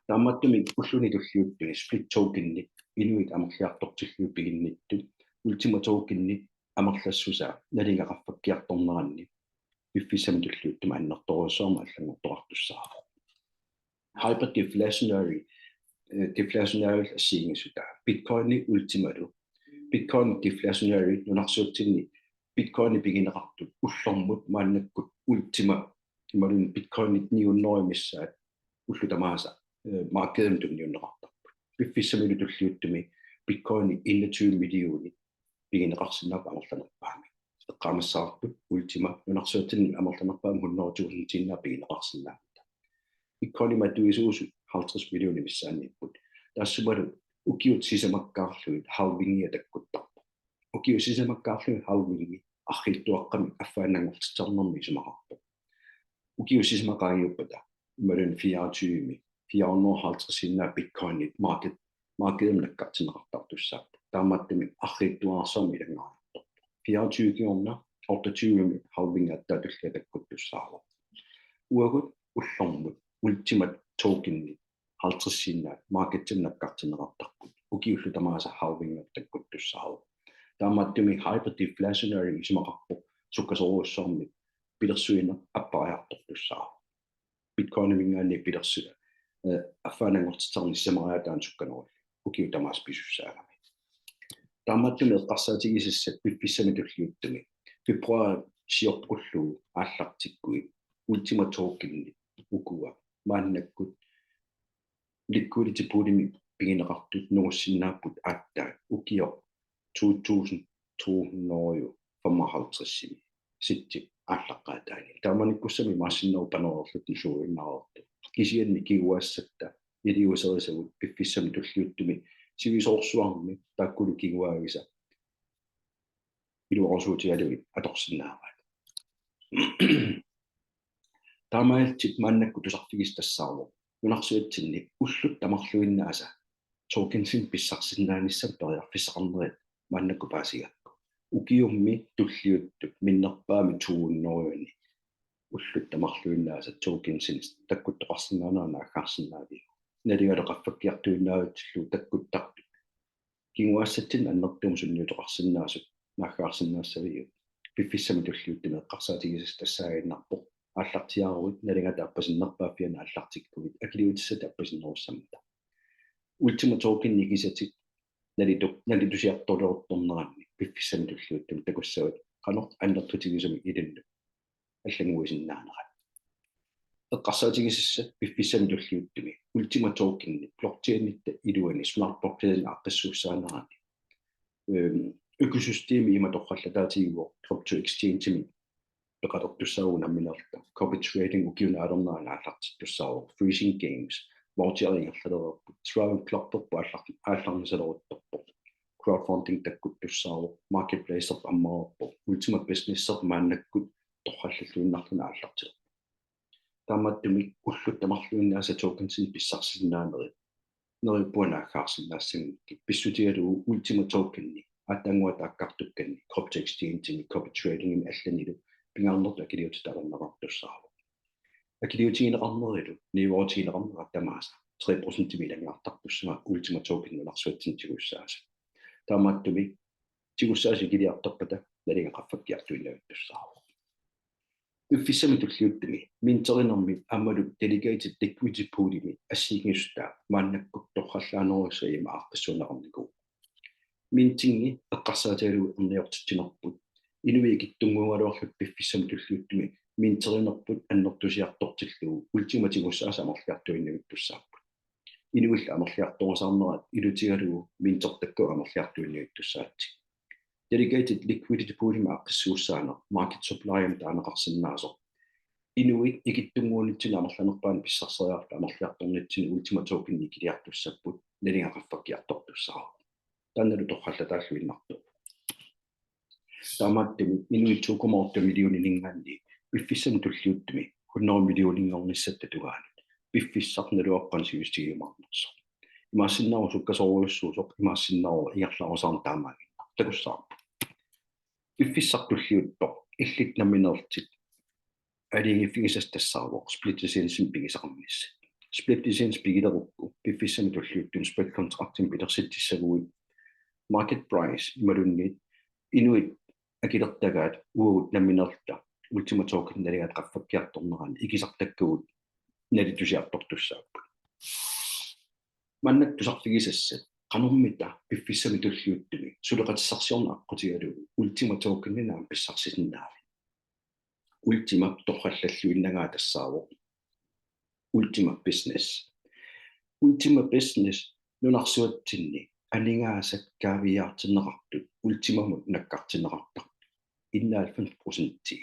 Taamaattumik ulluni tulliuttuni split tokenit inuit amerliartortillugit piginnittut Ultima tokenit amerlassusaa nalinga qaffakkiartorneranni piffissami tulliuttumi annertoorujussuarmik allanngortoqartussaavoq. Hyperdeflationary, eh, deflationary assigiinngissutaa. Bitcoini Ultimalu. Bitcoin deflationary nunarsuatsinni Bitcoini pigineqartut ullormut maannakkut Ultima imaluunniit Bitcoinit ni hundrede missaat ullut tamaasa, eh, markedimi tunniunneqartarput. Piffissamilu tulliuttumi Bitcoini enogtyve millionit pigineqarsinnaapput amerlanerpaamik. Eqqaamassavarput Ultima nunarsuatsinni amerlanerpaamik hundrede tusindiinnaat pigineqarsinnaammata. Bitcoinimik atuisuusut halvtreds millionit missaanniipput. Taassumalu ukiut sisamakkaarlugit halvingia takkuttarpoq. Ukiut sisamakkaarlugit halvingi arriitsuaqqamik affaannanngortitsisarnermik isumaqarpoq. Ukiut sisamat qaangiuppata imaluunniit fireogtyve, fire hundrede og halvtreds Bitcoinit market, markedimi nakkartinneqartartussaapput. Taamaattumik arriitsuararsuarmik ilanngariartorpoq. Fireogtyve kingorna otteogtyve halvingi aatsaat tullia takkuttussaavoq. Uagut ullormut Ultima tokenit halvtredsiinnaat markedimi nakkartinneqartarput. Ukiullu tamaasa halvingi takkuttussaavoq. Taamaattumik hyperdeflationary isumaqarpoq sukkasoorujussuarmik pilersuineq appariartortussaavoq. Bitcoiniminngaanniit pilersuineq, eh, affaannanngortitsisarneq sisamariaataanut sukkanerullugu ukiut tamaasa pisussaagami. Taamaattumik eqqarsaatigisassat piffissami tulliuttumi februaarip sioqqullugu aallartikkuit Ultima tokenit ukua maannakkut liquidity poolimi pigineqartut nungussinnaapput aatsaat ukioq to tusind to hundrede femoghalvtreds sitsi aallaqqaataani. Taamanikkussamik imaassinnaavoq panereerlutik nisuinnaareertut. Kisianni kinguaassatta iliuuserisagut piffissami tulliuttumi sivisoorsuarmi taakkulu kinguaavisat iluarusuutigalugit atorsinnaavaat. Taamaalillutit maannakkut tusarfigisassat tassaavoq nunarsuatsinni ullut tamarluinnaasa tokensinik pissarsisinnaanissamut periarfissaqarnerit maannakkut paasigakku. Ukiummi tulliuttup minnerpaamik to hundredeni ullut tamarluinnaasa tokensinik takkuttoqarsinnaanerat naaggaarsinnaaviuk? Nalingalu qaffakkiartuinnavitsillugu takkuttartut kinguaassatsinnik annertuumik sunniuteqarsinnaasut naaggaarsinnaassaviuk? Piffissami tulliuttumi eqqarsaatigisassat tassaaginnarpoq aallartiaaruit nalingata appasinnerpaaffiani aallartikkuit akiliutissat appasinnerussammata. Ultima tokenit kisatit nalitu-, nalitusiartorluartorneranni piffissami tulliuttumi takussavat qanoq annertutigisumik ilinnut allannguisinnaanerat. Eqqarsaatigisassat piffissami tulliuttumi Ultima tokenit blockchainitta iluani Smart Blockchain aaqqissuussaanerani, øhm, økosystemi ima torrallataatigivoq crypto exchangemik peqalertussaavugut nammineerluta. Copy trading ukiuni aalernerani aallartittussaavoq. Freezing Games, voucheri ingerlalereerput. Travel Clubberput aallar-, aallarnisaleruttorpoq. crowdfunding takkuttussaavoq, marketplace ammareerpoq, Ultima Business maannakkut torrallalluinnarluni aallartilerpoq. Taamaattumik ullut tamarluinnaasa tokensinik pissarsisinnaanerit neriuppunga naaggaarsinnaassanngikkuit, pissutigalugu Ultima Tokeni aatsaannguaq taakkartukkanni crypto exchange-imi, copy trading-imi allanilu pingaarnertut akiliutitut atorneqartussaavoq. Akiliutigineqarnerilu niuerutigineqarnerat tamaasa tre procentimik ilanngartartussaavat Ultima Token nunarsuatsinni tigussaasut. Taamaattumik tigussaasut ikiliartorpata nalinga qaffakkiartuinnavittussaavoq. Piffissami tulliuttumi minterinermi aammalu delegated liquidity poolimi assigiinngitsutaa maannakkut torrallaanerussagimmik aaqqissuunneqarnikuuvoq. Mintingi eqqarsaatigalugu erniortitsinerput inuit ikittunnguugaluarlutik piffissami tulliuttumi minterinerput annertusiartortillugu Ultimat tigussaasut amerliartuinnavittussaapput. Inuillu amerliartorisaarnerat ilutigalugu mintertakkavut amerliartuinnavittussaapput. Delegated liquidity poolimi aaqqissuussaaneq market supply-mik taaneqarsinnaasoq inuit ikittunnguunitsinnut amerlanerpaanut pissarseriarlutik amerliartornitsinni Ultima Token ikiliartussapput, nalinga qaffakkiartortussaavoq. Taannalu torrallataalluinnartoq. Taamaattumik inuit to komma otte millioninngaanniit piffissami tulliuttumi hundrede millioninngornissatta tungaanut piffissaq naluara qanoq sivisutigiumaarnersoq. Imaassinnaavoq sukkasoorujussuusoq, imaassinnaavoq ingerlarusaarneq taamaaginnaq. Takussavarput. Piffissaq tulliuttoq illit nammineerlutit aalajangiiffigisassat tassaavoq split licensimik pigisaqarnissat. Split license pigilerukku piffissami tulliuttumi split contractimik pilersitsissaguit market price imaluunniit inuit akilertagaat uagut nammineerluta Ultima Token nalingata qaffakkiartornerani ikisartakkagut nalitusiartortussaapput. Maannakkut tusarfigisassat qanormita piffissami tulliuttumi suleqatissarsiorneq aqqutigalugu Ultima Tokeninik aamma pissarsisinnaavat. Ultima torrallalluinnagaa tassaavoq Ultima Business. Ultima Business nunarsuatsinni aningaasat kaaviiaartinneqartut Ultimamut nakkartinneqartarput. Enoghalvfems procenti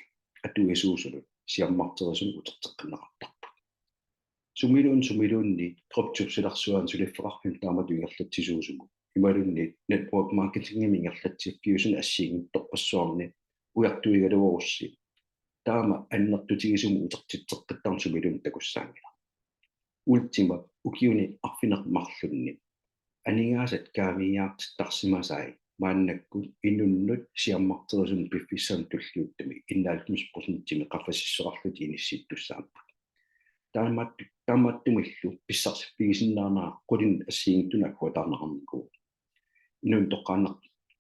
atuisuusunut siammarterisunut uterteqqinneqartarput. Sumiluunniit sumiluunniit kryptop silarsuani suliffeqarfimmut taamatut ingerlatsisuusumut imaluunniit network marketingimik ingerlatsiffiusuni assigiinngitsorpassuarni ujartuigaluarussi taama annertutigisumik utertitseqqittarneq sumiluunniit takussaanngilaq. Ultima ukiuni arfineq-marlunni aningaasat kaaviiaartittarsimasai maannakkut inunnut siammarterisunut piffissami tulliuttumi enoghalvfems procentimik qaffasissuseqarlutik inissittussaapput. Taamaattu-, taamaattumillu pissarsiffigisinnaanera qulinik assigiinngitsunik agguataarneqarnikuuvoq. Inunnut toqqaannaq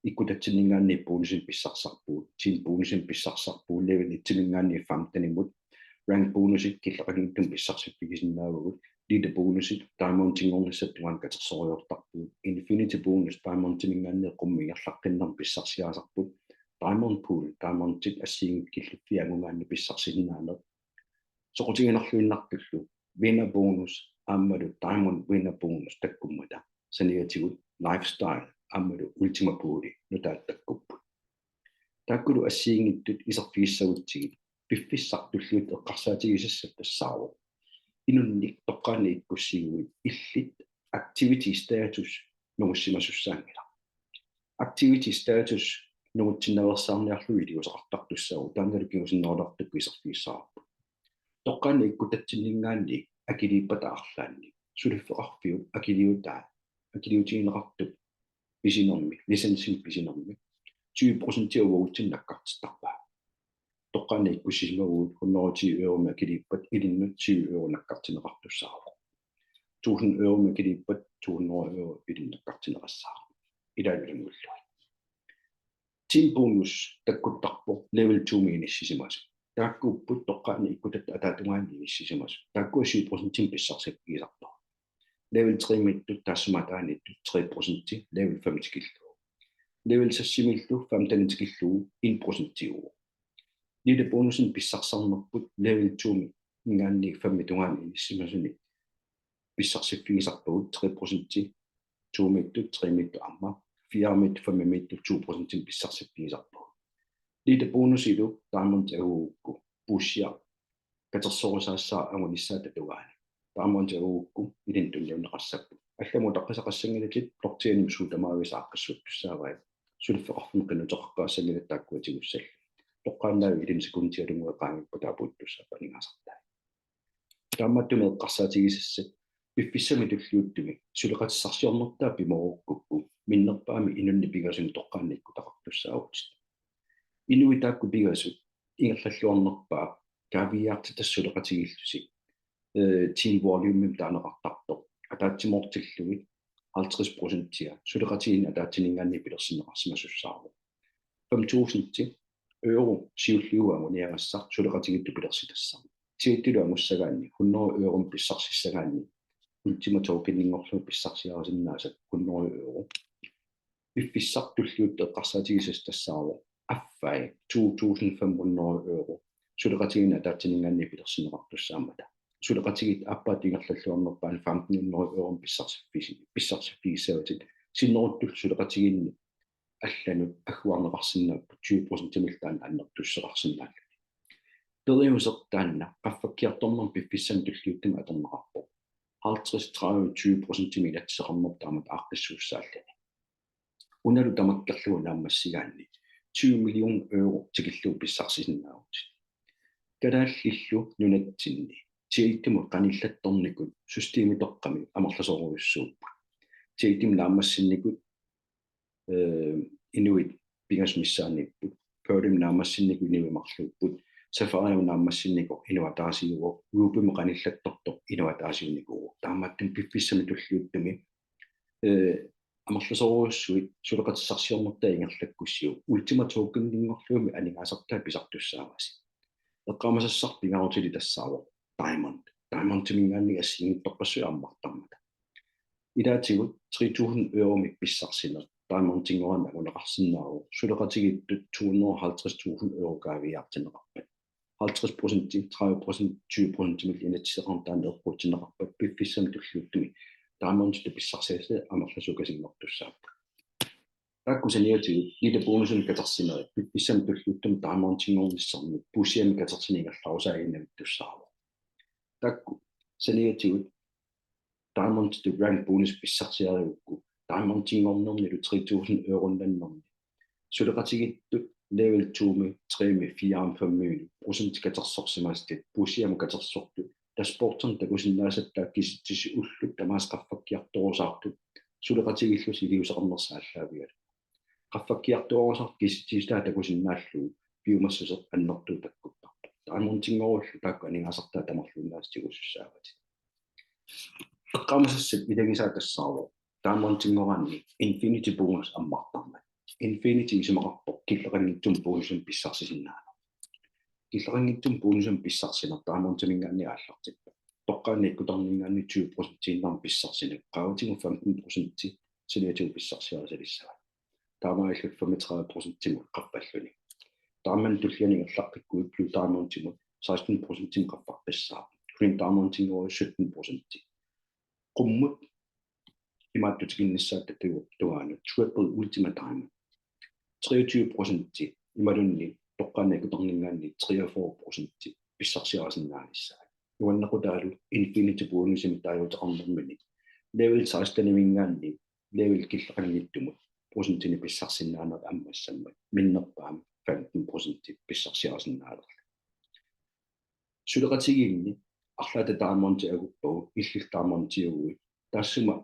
ikkutatsinninngaanniit bonusinik pissarsisarpugut, team bonusinik pissarsisarpugut, level etsiminngaanniit femtenimut, rank bonusit killeqanngitsumik pissarsiffigisinnaavagut, leader bonusit diamondinngornissaata tungaanut katersorujoortarpugut, infinity bonus diamondiminngaanniit qummut ingerlaqqinnermut pissarsiarisarput, diamond pool diamondit assigiinngitsut killiffiit angumaannik pissarsisinnaaneq, soqutiginarluinnartullu winner bonus aammalu diamond winner bonus takkummata saniatigut lifestyle aammalu Ultima pooli nutaat takkupput. Taakkulu assigiinngitsut iserfigissagutsigit piffissaq tulliuttoq eqqarsaatigisassat tassaavoq inunnik toqqaannaq ikkussiguit illit activity status nungussimasussaanngilaq. Activity status nungutsinnaveersaarniarlugu iliuuseqartartussaavugut, taannalu kingusinnerulerlugu iserfigissavarput. Toqqaannaq ikkutatsinninngaanniit akiliippata arlaannik suliffeqarfiup akiliutaa, akiliutigineqartup pisinermi, licensimik pisinermi tyve procentia uagutsinnut nakkartittarpaa. Toqqaannaq ikkussisimaguit hundrede og ti euromik akiliippat ilinnut tyve euro nakkartinneqartussaavoq. Tusind euromik akiliippat to hundrede euro ilinnut nakkartinneqassaaq. Ilaalu ilanngullugit. Team bonus takkuttarpoq level two-mi inissisimasut. Taakkuupput toqqaannaq ikkutatta ataatungaani inissisimasut. Taakkua syv procentimik pissarsiffigisarpagut. Level tre-miittut taassuma ataaniittut tre procenti level fem tikillugu. Level seks-imiillu femten tikillugu en procentiuvoq. Leader bonusinik pissarsisarnerput level two-minngaanniit femip tungaanut inissisimasunik pissarsiffigisarpagut tre procenti, to-miittut, tre-miittut aamma, fire-miittut, fem-imiittut to procentinik pissarsiffigisarpagut. Leader bonusilu diamond angugukku push-ia katersorusaassaaq angunissaata tungaanut. Diamond angugukku ilinnut tunniunneqassapput. Allamut utaqqisaqassanngilatit, blockchainimi suut tamaavisa aaqqissuuttussaavai. Suliffeqarfimmut qinnuteqaqqaassanngilaq taakkua tigussallugit. Toqqaannavik ilinnut sekundialunnguit qaangiuppata apuuttussaapput aningaasartai. Taamaattumik eqqarsaatigisassat piffissami tulliuttumi suleqatissarsiornertaa pimoorukkukku minnerpaamik inunnik pingasunut toqqaannikkutaqartussaavutit. Inuit taakku pingasut ingerlalluarnerpaaq kaaviiaartitassat suleqatigiillusi, eh, team volume-imik taaneqartartoq ataatsimoortillugit halvtreds procentia suleqatigiinni ataatsiminngaanniit pilersinneqarsimasussaavoq. Fem tusind euro siulliup anguniagassaq suleqatigiittut pilersitassaq. Tiittilu angussagaanni hundrede euromik pissarsissagaanni Ultima Tokeninngorlugu pissarsiarisinnaasat hundrede euro. Piffissaq tulliuttoq eqqarsaatigisassat tassaavoq affai to tusind fem hundrede euro suleqatigiinni ataatsiminngaanniit pilersinneqartussaammata. Suleqatigiit aappaat ingerlalluarnerpaani femten hundrede euromik pissarsiffiisi-, pissarsiffigissavatsigit sinneruttullu suleqatigiinni allanut agguarneqarsinnaapput tyve procentimillu taanna annertussuseqarsinnaalluni. Periuseq taanna qaffakkiartornermi piffissami tulliuttumi atorneqarpoq. Halvtreds, tredive, tyve procentimik inatsiseqarnerput taamatut aaqqissuussaalluni. Unalu tamakkerlugu naammassigaanni tyve million euro tikillugu pissarsisinnaavutit. Kalaallillu nunatsinni Jademut qanillattornikut systemitoqqami amerlasoorujussuupput. Jademik naammassinnikut, eh, inuit pingasut missaanniipput. Pearlimik naammassinnikut inuit marluupput. Sapphiremik naammassinnikoq inuk ataasiuvoq. Rubymut qanillattortoq inuk ataasiunnikuuvoq. Taamaattumik piffissami tulliuttumi, eh, amerlasoorujussuit suleqatissarsiornertaa ingerlakkussiuk Ultima Tokeninngorlugumi aningaasartai pisartussaavasi. Eqqaamasassaq pingaarutilik tassaavoq Diamond. Diamondiminngaanniit assigiinngitsorpassuit ammartarmata. Ilaatigut tre tusind euromik pissarsineq Diamondinngoraanni anguneqarsinnaavoq, suleqatigiittut to hundrede og halvtreds tusind euro kaaviiaartinneqarpat. Halvtreds procent, tredive procent, tyve procentimillu inatsiseqarneq taanna eqquutsinneqarpat piffissami tulliuttumi Diamonditut pissarsiassat amerlasuukasinngortussaapput. Taakku saniatigut illit bonusinik katersinerit piffissami tulliuttumi Diamondinngornissannut puussiamik katersineq ingerlarusaaginnavittussaavoq. Taakku saniatigut Diamonditut rank bonus pissarsiarigukku Diamondinngornernilu tre tusind euronnannerni suleqatigiittut level to-mi, tre-mi, fire-mi, fem-imi procent katersorsimasatit puussiamut katersortut dashboardinut takusinnaasat taakku kisitsisit ullut tamaasa qaffakkiartorusaartut suleqatigiillusi iliuuseqarnersut aallaavigalugu. Qaffakkiartorusaartut kisitsisit taakku takusinnaallugu piumassuseq annertooq takkuttarpoq. Diamondinngoruillu taakku aningaasartai tamarluinnaasa tigusussaavatit. Eqqaamasassat ilagisaat tassaavoq Diamondinngoraanni Infinity Bonus ammartarmat. Infinity isumaqarpoq killeqanngitsumik bonusinik pissarsisinnaaneq. Killeqanngitsumik bonusinik pissarsineq Diamondiminngaanniit aallartippoq. Toqqaannaq ikkutanninngaanniit tyve procentiinnarmik pissarsineq. Qaavatigut femten procenti saniatigut pissarsiarisalissavat. Taamaalillutit femogtredive procentimut qaffalluni. Diamondit tullianut ingerlaqqikkuit Blue Diamondimut seksten procentimut qaffaqqissaaq. Green Diamondinngoruit sytten procenti. Qummut imaattoq tikinnissaata tu-, tungaanut Triple Ultima Diamond. Treogtyve procenti imaluunniit toqqaannaq ikkutanninngaanniit treogfyrre procenti pissarsiarisinnaanissaat. Nuannequtaalu Infinity Bonusimik taaguuteqarnermini level seksteniminngaanniit level killeqanngitsumut procentinik pissarsisinnaaneq ammassammat minnerpaamik femten procenti pissarsiarisinnaalerlugu. Suleqatigiinni arlaata Diamondi aguppagu illit Diamondiuguit taassuma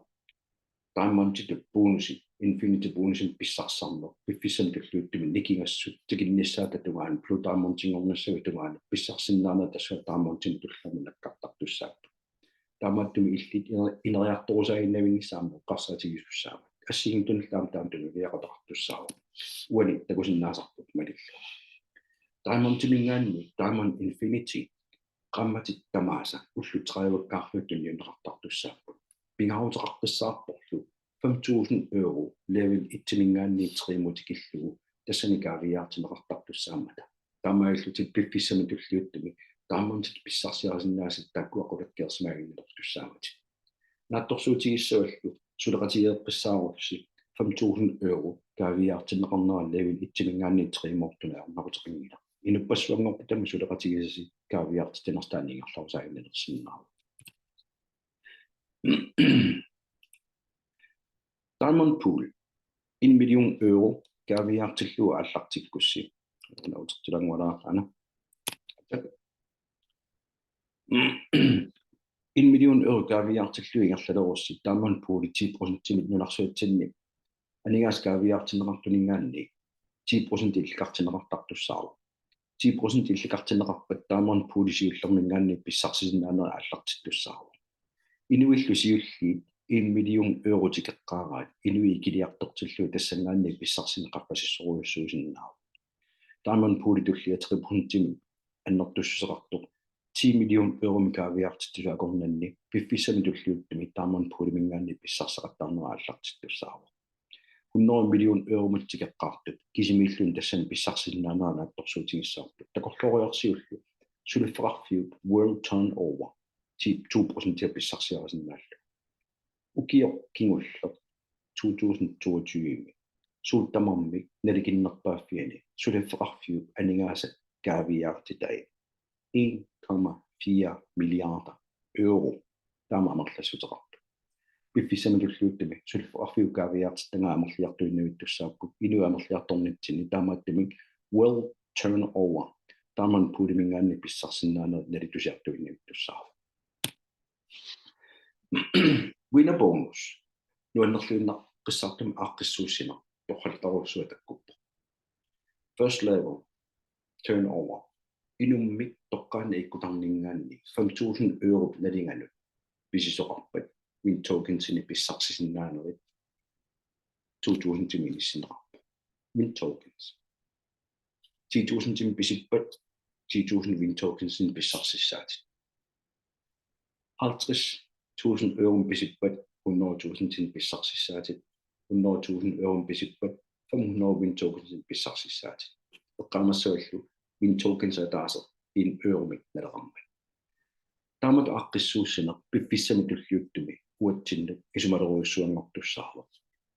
Diamonditut bonusi, Infinity Bonusimik pissarsisarneq piffissami tulliuttumi nikingassut tikinnissaata tungaanut Blue Diamondinngornissaata tungaanut pissarsisinnaaneq tassunga Diamondimut tulliuttuni nakkartartussaapput. Taamaattumik illit iner-, ineriartorusaaginnavinnissamut eqqarsaatigisussaavat. Assigiinngitsunillu aamma taama tunuliaqutaqartussaavoq. Uani takusinnaasarput malillugu. Diamondiminngaanniit Diamond Infinity qaammatit tamaasa ullut tredive-kkaarlugit tunniunneqartartussaapput. Pingaaruteqartussaavoq fem tusind euro level et-iminngaanniit tre-mut tikillugu tassani kaaviiaartinneqartartussaammata. Taamaalillutit piffissami tulliuttumi Diamonditut pissarsiarisinnaasat taakkua qulakkeersimaaginnalertussaavatit. Naatsorsuutigissavallu suleqatigeeqqissaarussi fem tusind euro kaaviiaartinneqarnera level et-iminngaanniit tre-moortut ajornaquteqanngilaq. Inuppassuanngorput tamanna suleqatigisasi kaaviiaartitsinissaq taanna ingerlarusaaginnalersinnaavoq. Diamond Pool, en million euro kaaviiaartillugu aallartikkussi. Nautertilaanngualaarlanga. En million euro kaaviiaartillugu ingerlalerussi Diamond Pool ti procentimik nunarsuatsinni aningaasat kaaviiaartinneqartuninngaanniit ti procent illikartinneqartartussaavoq. Ti procent illikartinneqarpat Diamond Pool siullerminngaanniit pissarsisinnaanerit aallartittussaavoq. Inuillu siulliit en million euro tikeqqaaraat inuit ikiliartortillugit tassanngaanniit pissarsineq qaffasissorujussuusinnaavoq. Diamond Pool tullia tre procentimik annertussuseqartoq ti million euromik kaaviiaartittussaagami akornanni piffissami tulliuttumi Diamond Pooliminngaanniit pissarseqattaarnerit aallartittussaavoq. Hundrede million euromut tikeqqaartut kisimiilluni tassani pissarsisinnaanerat naatsorsuutigissavarput. Takorlooriarsiullu suliffeqarfiup world turnover ti to procentia pissarsiarisinnaallugu. Ukioq kingulleq to tusind toogtyve suut tamarmik nalikinnerpaaffiani suliffeqarfiup aningaasat kaaviiaartitai en komma fire milliarder euro taama amerlassuteqarpoq. Piffissami tulliuttumi suliffeqarfiup kaaviiaartitaa amerliartuinnavittussaapput inuit amerliartornitsinni, taamaattumik world turnover Diamond Pooliminngaanniit pissarsisinnaanerit nalitusiartuinnavittussaavoq. Winner bonus. Nuannerluinnaqqissaartumik aaqqissuussineq torrallarujussuaq takkuppoq. First level turnover. Inummik toqqaannaq ikkutanninngaanniit fem tusind europ nalinganut pisisoqarpat Win Tokensinik pissarsisinnaanerit to tusindimik inissinneqarpoq. Win Tokens. Ti tusindimik pisippat ti tusind Win Tokensinik pissarsissaatit. Halvtreds tusind euromik pisippat hundrede tusindimik pissarsissaatit. Hundrede tusind euromik pisippat fem hundrede Win Tokensinik pissarsissaatit. Eqqaamassavallu Win Tokens ataaseq en euromik naleqarmat. Taamatut aaqqissuussineq piffissami tulliuttumi uatsinnut isumalerujussuanngortussaavoq.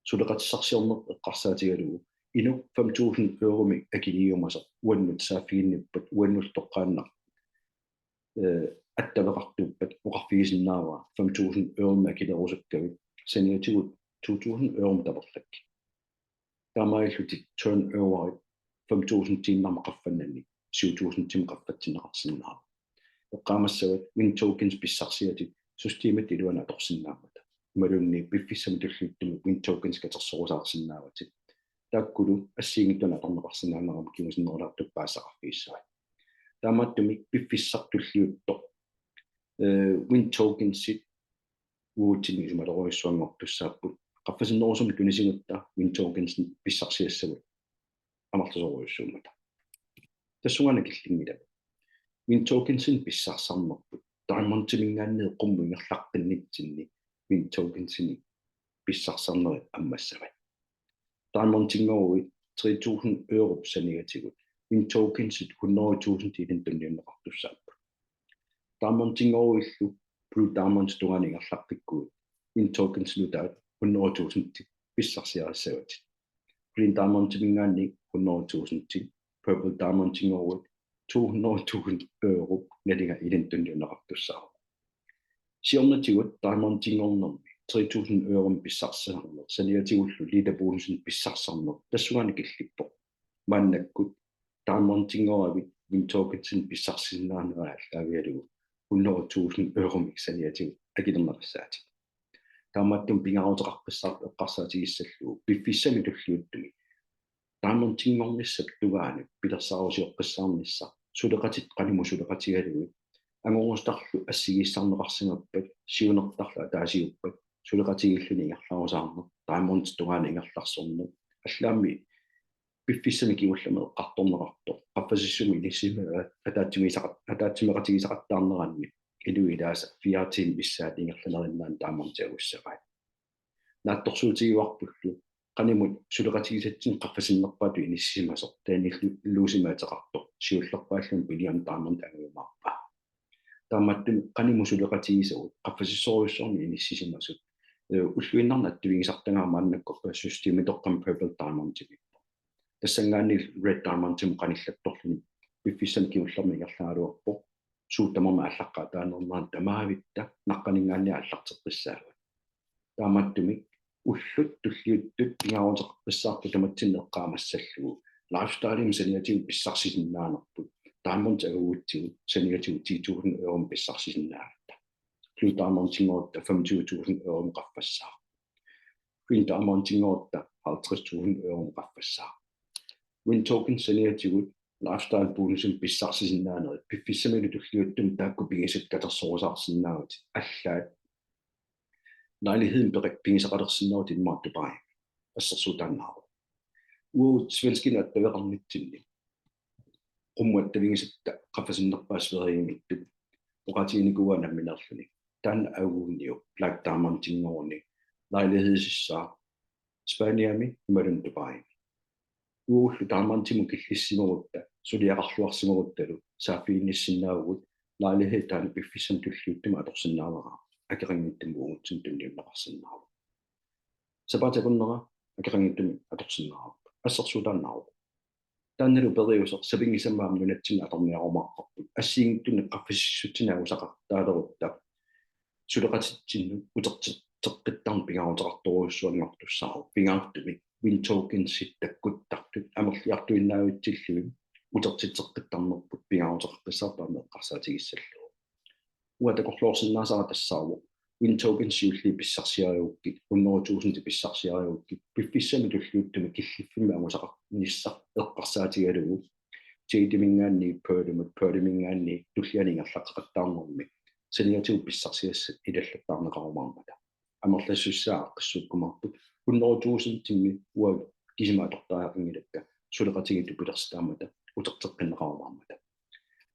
Suleqatissarsiorneq eqqarsaatigalugu inuk fem tusind euromik akiliumasoq uannut saaffiginnippat uannullu toqqaannaq, eh, attaveqartuuppat oqarfigisinnaavara fem tusind euromik akilerusukkavit saniatigut to tusind euromik taperlakkit. Taamaalillutit turnoverit fem tusindiinnarmik qaffannanni syv tusindimik qaffatsinneqarsinnaavoq. Eqqaamassavat Win Tokens pissarsiatit systemip iluani atorsinnaammata. Imaluunniit piffissami tulliuttumi Win Tokens katersorusaarsinnaavatit. Taakkulu assigiinngitsunik atorneqarsinnaanerat kingusinnerulaartukkut paasisaqarfigissavat. Taamaattumik piffissaq tulliuttoq, eh, Win Tokensit uatsinnut isumalerujussuanngortussaapput. Qaffasinnerusumik tunisigutta Win Tokensinik pissarsiassagut amerlasoorujussuummata. Tassunga killinngilaq. Win Tokensinik pissarsisarnerput Diamondiminngaanniit qummut ingerlaqqinnitsinni Win Tokensinik pissarsisarnerit ammassavat. Diamondinngooruit tre tusind europ saniatigut Win Tokensit hundrede tusind ilinnut tunniunneqartussaapput. Diamondinngooruillu Blue Diamond tungaanut ingerlaqqikkuit Win Tokens nutaat hundrede tusind pissarsiarissavatit. Green Diamondiminngaanniit hundrede tusind, Purple Diamondinngoruit to hundrede tusind europ nalinga ilinnut tunniunneqartussaavoq. Siornatigut Diamondinngornermi tre tusind euromik pissarsisarneq saniatigullu leader bonusinik pissarsisarneq tassunga killippoq. Maannakkut Diamondinngoravit Win Tokensinik pissarsisinnaanerit aallaavigalugu hundrede tusind euromik saniatigut akilerneqassaatit. Taamaattumik pingaaruteqarpoq eqqarsaatigissallugu piffissami tulliuttumi Diamondinngornissap tungaanut pilersaarusioqqissaarnissaq suleqatit qanimut suleqatigalugit angorustarlu assigiissaarneqarsimappat siunertarlu ataasiuppat suleqatigiilluni ingerlarusaarneq Diamondip tungaanut ingerlarsorneq allaammi piffissami kingullermi eqqartorneqartoq qaffasissumi inissisimasut ataatsimiisaqat-, ataatsimeeqatigisaqattaarneranni inuit ilaasa fire tiimit missaat ingerlaneriinnaanni Diamondit angussavaat. Naatsorsuutigivarpullu qanimut suleqatigisatsinnut qaffasinnerpaatut inissisimasoq taanna illu-, illuusimaataqartoq siullerpaalluni Billion Diamond angujumaarpaa. Taamaattumik qanimut suleqatigisagut qaffasissorujussuarmik inissisimasut, eh, ulluinnarni attuigisartagara maannakkorpiaq systemitoqqamik Purple Diamondimiippoq. Tassanngaanniit Red Diamondimut qanillattorluni piffissami kingullermi ingerlagaluarpoq. Suut tamarmik aallaqqaataaniinnerani tamaavitta naqqaninngaanniit aallarteqqissaagut. Taamaattumik Ullut tulliuttut pingaaruteqarpassaarput tamatsinnut eqqaamassallugu. Lifestyle-imik saniatigut pissarsisinnaanerput. Diamond angugutsigu saniatigut ti tusind euromik pissarsisinnaagatta. Blue Diamond-inngorutta femogtyve tusind euromik qaffassaaq. Green Diamond-inngorutta halvtreds tusind euromik qaffassaaq. Win Token saniatigut lifestyle bonusimik pissarsisinnaanerit piffissamilu tulliuttumi taakku pigisat katersorusaarsinnaavat allaat. Lejligheden peri-, pigisaqalersinnaavutit immaqa Dubai. Assersuutaannaavoq. Uagut svenskinut attaveqarnitsinni. Qummut attavigisatta qaffasinnerpaaq Sverigemiittut. Oqaatiginikuuaa nammineerluni. Taanna angugunniuk Black Diamond-inngoruni. Lejlighedsissaaq Spaniami imaluunniit Dubaimi. Uagullu Diamondimut killissimagutta, suliaqarluarsimaguttalu, saaffiginnissinnaavugut, lejlighed taanna piffissami tulliuttumi atorsinnaavara, akeqanngitsumik uagutsinnut tunniunneqarsinnaavoq. Sapaatip akunnera akeqanngitsumik atorsinnaavarput. Assersuutaannaavoq. Taannalu periuseq sapinngisamik aamma nunatsinni atorniarumaarparput. Assigiinngitsunik qaffasissutsinnik angusaqartaalerutta suleqatitsinnut utertitseqqittarneq pingaaruteqartorujussuanngortussaavoq, pingaartumik Win Tokensit takkuttartut amerliartuinnaavitsillugit utertitseqqittarnerput pingaaruteqarpassaarpoq aamma eqqarsaatigissallugu. Uanga takorloorsinnaasara tassaavoq Win Token siulliit pissarsiarigukkit, hundrede tusind pissarsiarigukkit, piffissami tulliuttumi killiffimmi angusaqarnissaq eqqarsaatigalugu, Jademinngaanniit Pearlimut, Pearlimingaanniit tulliani ingerlaqqeqattaarnermi saniatigut pissarsiassat ilallattaarneqarumaarmata. Amerlassusaa aaqqissuukkumaarput, hundrede tusindimmi uagut kisima atortariaqanngilakka, suleqatigiit tupilersitaammata uterteqqinneqarumaarmata.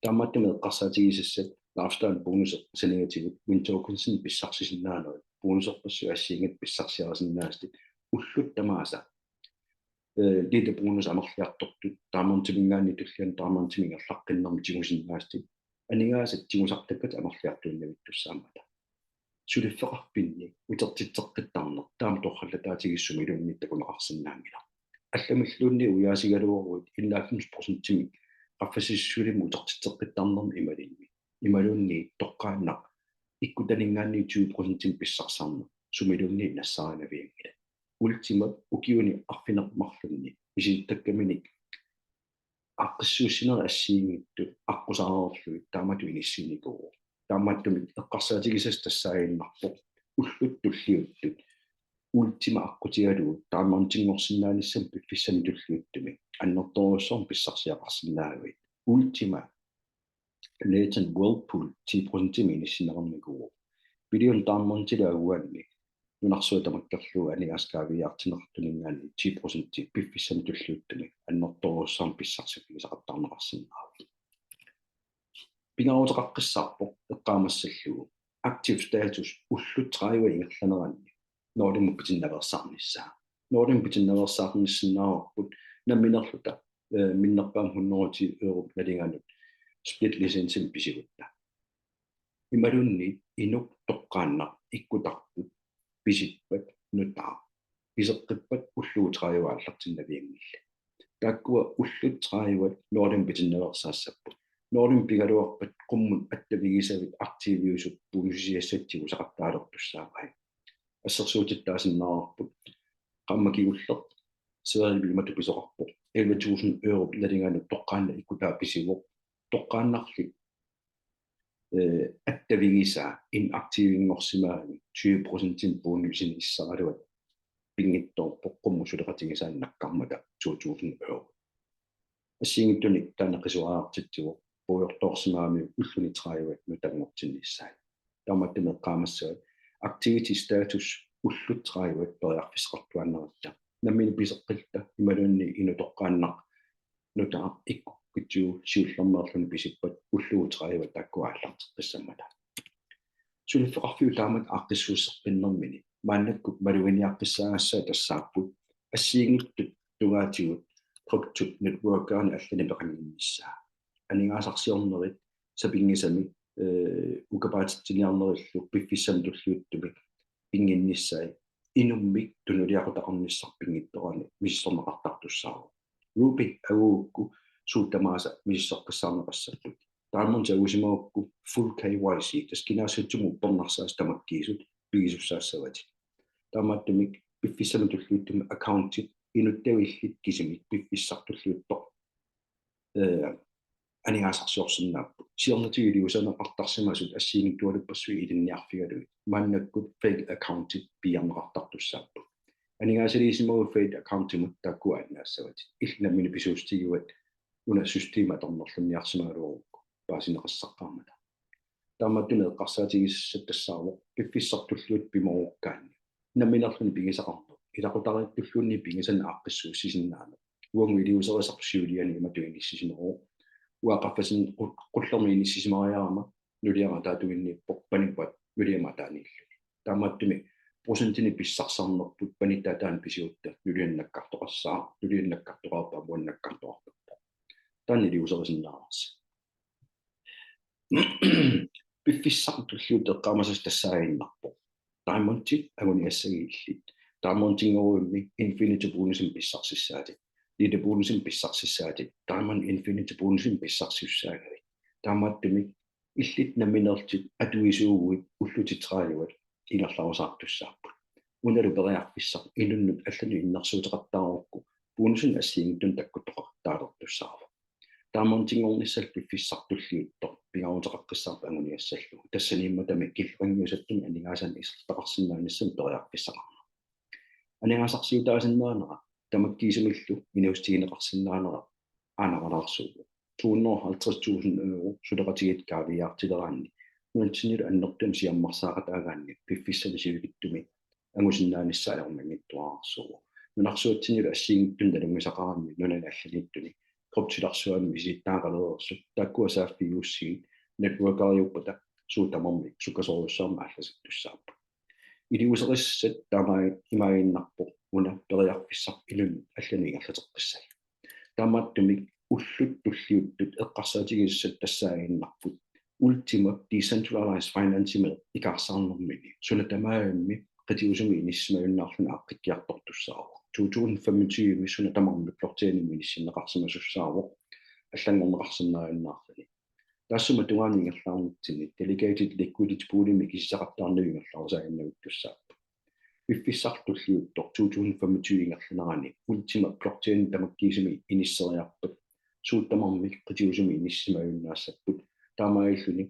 Taamaattumik eqqarsaatigisassat lifestyle bonus saniatigut Win Tokensinik pissarsisinnaanerit, bonuserpassuit assigiinngitsut pissarsiarisinnaasatit, ullut tamaasa, eh, leader bonus amerliartortut, Diamondiminngaanniit tulliani Diamondimik ingerlaqqinnermi tigusinnaasatit, aningaasat tigusartakkatit amerliartuinnavittussaammata. Suliffeqarfinni utertitseqqittarneq taama torrallataatigisoq sumiluunniit takuneqarsinnaanngilaq. Allamilluunniit ujaasigaluaruit enoghalvfems procentimik qaffasissusilimmi utertitseqqittarnermi imaluunniit, imaluunniit toqqaannaq ikkutaninngaanniit tyve procentimik pissarsiarneq sumiluunniit nassaarinavianngilaq. Ultima ukiuni arfineq-marlunni misilittakkaminik aaqqissuussinerit assigiinngitsut aqqusaareerlugit taamatut inissinnikuuvoq. Taamaattumik eqqarsaatigisassat tassaaginnarpoq ullut tulliuttut Ultima aqqutigalugu Diamondinngorsinnaanissamut piffissami tulliuttumi annertoorujussuarmik pissarsiaqarsinnaagavit. Ultima Latent Wealth Pool ti procentimik inissinneqarnikuuvoq. Billion Diamondilu agugaanni nunarsuaq tamakkerlugu aningaasat kaaviiaartinneqartuninngaanniit ti procenti piffissami tulliuttumi annertoorujussuarmik pissarsiffigisaqattaarneqarsinnaavoq. Pingaaruteqaqqissaarpoq eqqaamassallugu active status ullut tredive ingerlaneranni nulimut pitinnaveersaarnissaa. Nulimut pitinnaveersaarnissinnaavarput nammineerluta, eh, minnerpaamik hundrede ti europ nalinganut split licensimik pisigutta. Imaluunniit inuk toqqaannaq ikkutarput pisippat nutaaq piseqqippat ullut tredive aallartinnavianngillat. Taakkua ullut tredive nulimut pitinnaveersaassapput. Nulimut pigaluarpat qummut attavigisavit aktiviusut bonusisiassat tigusaqattaalertussaavai. Assersuutitut taasinnaavarput qaammat kingulleq Sverigemi imatut pisoqarpoq: elleve tusind europ nalinganut toqqaannaq ikkutaa pisivoq. Toqqaannarli, eh, attavigisaa inaktivinngorsimaagami tyve procentimik bonusinissaraluat pinngitsoorpoq qummut suleqatigisaanut nakkarmata to tusind euro. Assigiinngitsunik taanna qisuariartitsivoq puigortoorsimagamigit ulluni tredive nutanngortinnissaat. Taamaattumik eqqaamassavat activity status ullut tredive periarfissaqartuaannaratta. Nammineq piseqqilluta imaluunniit inuk toqqaannaq nutaaq ikkukkitsuup siullermeerluni pisippat ullut tredive taakkua aallarteqqissammata. Suliffeqarfiup taamatut aaqqissuusseqqinnermini maannakkut maluginiaqqissaagassaat tassaapput assigiinngitsut tungaatigut crypto networkerinik allanik peqannginnissaa. Aningaasarsiornerit sapinngisamik, eh, ukapaatitsiniarnerillu piffissami tulliuttumi pinnginnissai inummik tunuliaqutaqarnissaq pinngitsoorani misissorneqartartussaavoq. Ruby angugukku suut tamaasa misissoqqissaarneqassapput. Diamond angusimagukku full K Y C, tassa kinaassutsimi uppernarsaasut tamakkiisut pigisussaassavatit. Taamaattumik piffissami tulliuttumi accountit inuttavut illit kisimik piffissaq tulliuttoq eh, aningaasarsiorsinnaapput. Siornatigut iliuuseqartarsimasut assigiinngitsualuppassuit ilinniarfigalugit. Maannakkut fake accountit piiarneqartartussaapput. Aningaasaliisimaguit fake accountimut taakkua annaassavatit. Illit nammineq pisuussutigiuat una systemi atornerlunniarsimagaluarukku paasineqassaqqaammata. Taamaattumik eqqarsaatigisassat tassaavoq piffissaq tulliuttoq pimoorukkaanni nammineerluni pigisaqarneq, ilaqutariittulluunniit pigisanik aaqqissuussisinnaaneq. Uagut iliuuserisarput siuliani imatut inissisimavugut. Uanga qaffasinnerup qu-, qullermik inissisimariarama nuliara ataatuinniippoq panippat nuliama ataaniilluni. Taamaattumik procentinik pissarsisarnerput panitta ataani pisiutta nulianut nakkartoqassaaq, nulianut nakkartoqarpat aamma uannut nakkartoqartarpoq. Taanna iliuuserisinnaavarsi. Piffissaq tulliuttoq eqqaamasassaq tassaaginnarpoq: Diamondit anguniassagit illit. Diamondinngorummi Infinity Bonusimik pissarsissaatit. Leader Bonusimik pissarsissaatit. Diamond Infinity Bonusimik pissarsisussaagavit. Taamaattumik illit nammineerlutit atuisuuguit ullutit tredive ingerlarusaartussaapput. Unalu periarfissaq inunnut allanut innersuuteqattaarukku bonusinik assigiinngitsunik takkuttoqartaalertussaavoq. Diamondinngornissallu piffissaq tulliuttoq pingaaruteqaqqissaarpoq anguniassallugu. Tassaniimmatami killeqanngiusattumik aningaasanik isertitaqarsinnaanissamut periarfissaqarpoq. Aningaasarsiutaasinnaanera tamakkiisumillu inuussutigineqarsinnaanera aanaqalaarsuuvoq. To hundrede og halvtreds tusind euro suleqatigiit kaaviiaartileraanni nunatsinnilu annertuumik siammarsaaqataagaanni piffissami sivikitsumi angusinnaanissaa ajornanngitsuararsuuvoq. Nunarsuatsinnilu assigiinngitsunik nalunngisaqaraanni nunani allaniittuni kryptop silarsuani misilittagaqalereersut taakkua saaffigiussigit networkeriuppata suut tamarmik sukkasoorujussuarmik aallasittussaapput. Iliuuserisassat taamaaginnarput imaaginnarpoq una periarfissaq inunnut allanut ingerlateqqissagipput. Taamaattumik ullut tulliuttut eqqarsaatigisassat tassaaginnarput Ultima Decentralized Finance-imik ikaarsaarnermini suna tamarmi qitiusumik inissisimajunnaarluni aaqqikkiartortussaavoq. To tusind femogtyve-mi suna tamarmi blockchainimut inissinneqarsimasussaavoq allanngorneqarsinnaajunnaarluni. Taassuma tungaanut ingerlaarnitsinni delegated liquidity poolimik kisisaqattaarnavik ingerlarusaaginnavittussaapput. Piffissaq tulliuttoq to tusind femogtyve ingerlanerani Ultima blockchain tamakkiisumik inisseriarpat suut tamarmik qitiusumik inissisimajunnaassapput. Taamaalilluni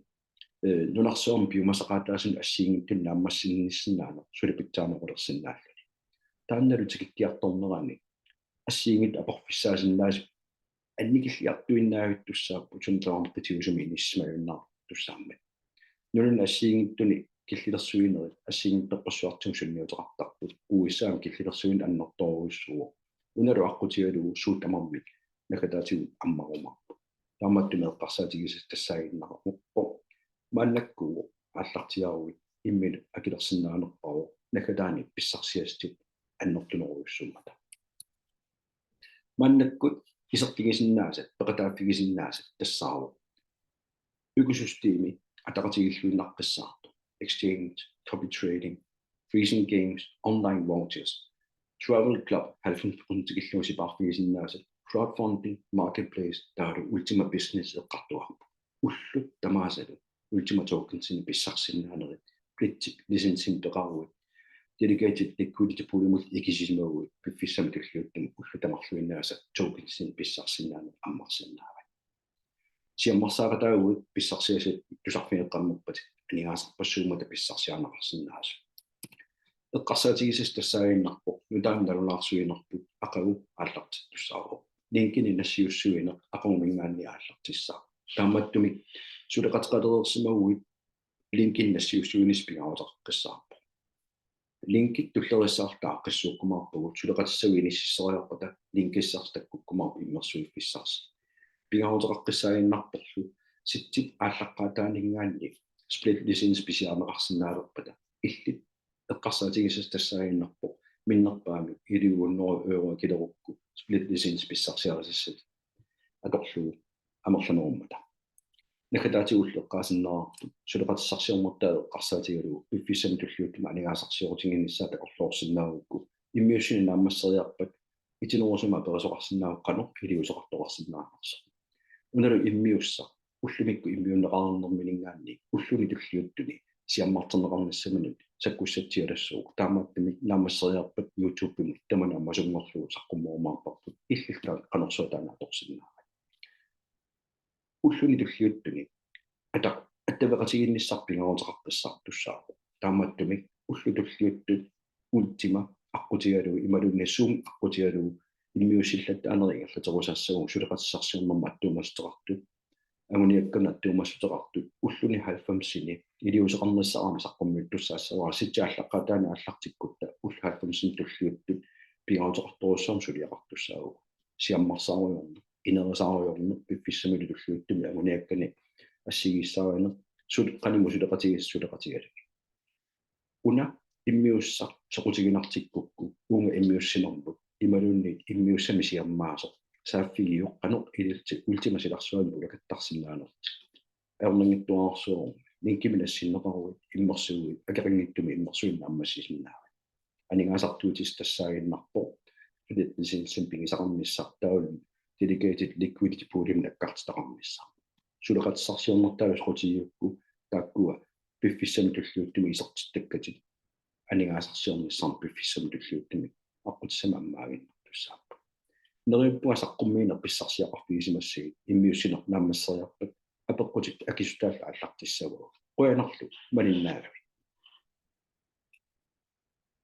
eh, nunarsuarmi piumasaqaataasunut assigiinngitsunut naammassinnissinnaaneq suli pitsaanerulersinnaalluni. Taannalu tikikkiartornerani assigiinngitsut aporfissaasinnaasut annikilliartuinnaavittussaapput suna tamarmi qitiusumik inissisimajunnaartussaammat. Nunani assigiinngitsuni killilersuinerit assigiinngitsorpassuartigut sunniuteqartarput, U S A-mi killilersuineq annertoorujussuuvoq. Unalu aqqutigalugu suut tamarmik naggataatigut ammarumaarput. Taamaattumik eqqarsaatigisassat tassaaginnarpoq maannakkut aallartiaaruit imminut akilersinnaanerpaavoq naggataani pissarsiassat annertunerujussuummata. Maannakkut iserfigisinnaasat, peqataaffigisinnaasat tassaavoq økosystemi ataqatigiilluinnaqqissaartoq, exchange, copy trading, freezing games, online vouchers, travel club halvfems procent tikillugu sipaarfigisinnaasat, crowdfunding, marketplace, taavalu Ultima Business eqqartugarput. Ullut tamaasalu Ultima Tokensinik pissarsisinnaanerit, splitip licensimik peqaruit, delegated liquidity poolimut ikisisimaguit, piffissami tulliuttumi ullut tamarluinnaasa tokensinik pissarsisinnaaneq ammarsinnaavat. Siammarsaaqataaguit pissarsiassat tusarfigeqqammerpat aningaasarpassuummata pissarsiarineqarsinnaasut. Eqqarsaatigisassat tassaaginnarpoq nutaanik nalunaarsuinerput aqagu aallartittussaavoq. Linkinik nassiussuineq aqagumiingaanniit aallartissaaq. Taamaattumik suleqateqalereersimaguit linkinik nassiussuinissaq pingaaruteqaqqissaarpoq. Linkit tulleriissaarluta aaqqissuukkumaarpagut, suleqatissagut inississeriarpata linkissarsi takkukkumaarpoq immersuiffissarsi. Pingaaruteqaqqissaaginnarporlu sitsip aallaqqaataaniingaanniit split license pisiarineqarsinnaalerpata illit eqqarsaatigisassat tassaaginnarpoq minnerpaamik elleve hundrede euro akilerukku split license pissarsiarisassat atorlugu amerlanerummata. Naggataatigullu eqqaasinnaavarput suleqatissarsiornertaa eqqarsaatigalugu piffissami tulliuttumi aningaasarsiorutiginissaa takorloorsinnaagukku immiussineq naammasseriarpat itinerusumik aperisoqarsinnaavoq qanoq iliuuseqartoqarsinnaanersoq. Unalu immiussaq ullumikkut immiunneqarnerminiingaanniit ulluni tulliuttuni siammarterneqarnissaminut sakkussatsialassuuvoq. Taamaattumik naammasseriarpat YouTube-imut tamanna ammasunngorlugu saqqummerumaarparput, illillu qanorsuaq taanna atorsinnaavat. Ulluni tulliuttuni ata attaveqatigiinnissaq pingaaruteqartussartussaavoq. Taamaattumik ullut tulliuttut Ultima aqqutigalugu imaluunniit Zoom aqqutigalugu immiussillattaanerit ingerlaterusassagut suleqatissarsiornermut attuumassuteqartut, anguniakkanut attuumassuteqartut, ulluni halvfemsini iliuuseqarnissaq aamma saqqummiuttussaassavara, sitsi aallaqqaataani aallartikkutta ullut halvfemsini tulliuttut pingaaruteqartorujussuarmik suliaqartussaavugut. Siammarsaarujoorneq, inerisaarujoorneq, piffissamilu tulliuttumi anguniakkani assigiissaarineq, suli qanimut suleqatigiissut suleqatigalugit. Una immiussaq soqutiginartikkukku uunga immiussinermut imaluunniit immiussamik siammaasoq saaffigiuk qanoq ilillutit Ultima silarsuanut ulakattarsinnaanerlutit. Ajornanngitsuararsuarmi linkimik nassinneqaruit immersuiguit akeqanngitsumik immersuineq naammassisinnaavat. Aningaasartuutissaq tassaaginnarpoq kreditlicensimik pigisaqarnissaq taavalu delegated liquidity poolimik nakkartitaqarnissaq. Suleqatissarsiornertaalu soqutigigukku taakkua piffissami tulliuttumi isertittakkatit aningaasarsiornissamut piffissami tulliuttumi aqqutissamik ammaaginnartussaapput. Neriuppunga saqqummiineq pissarsiaqarfigisimassagit, immiussineq naammasseriarpat apeqqutit akissutaallu aallartissavagut. Qujanarlu malinnaagavit.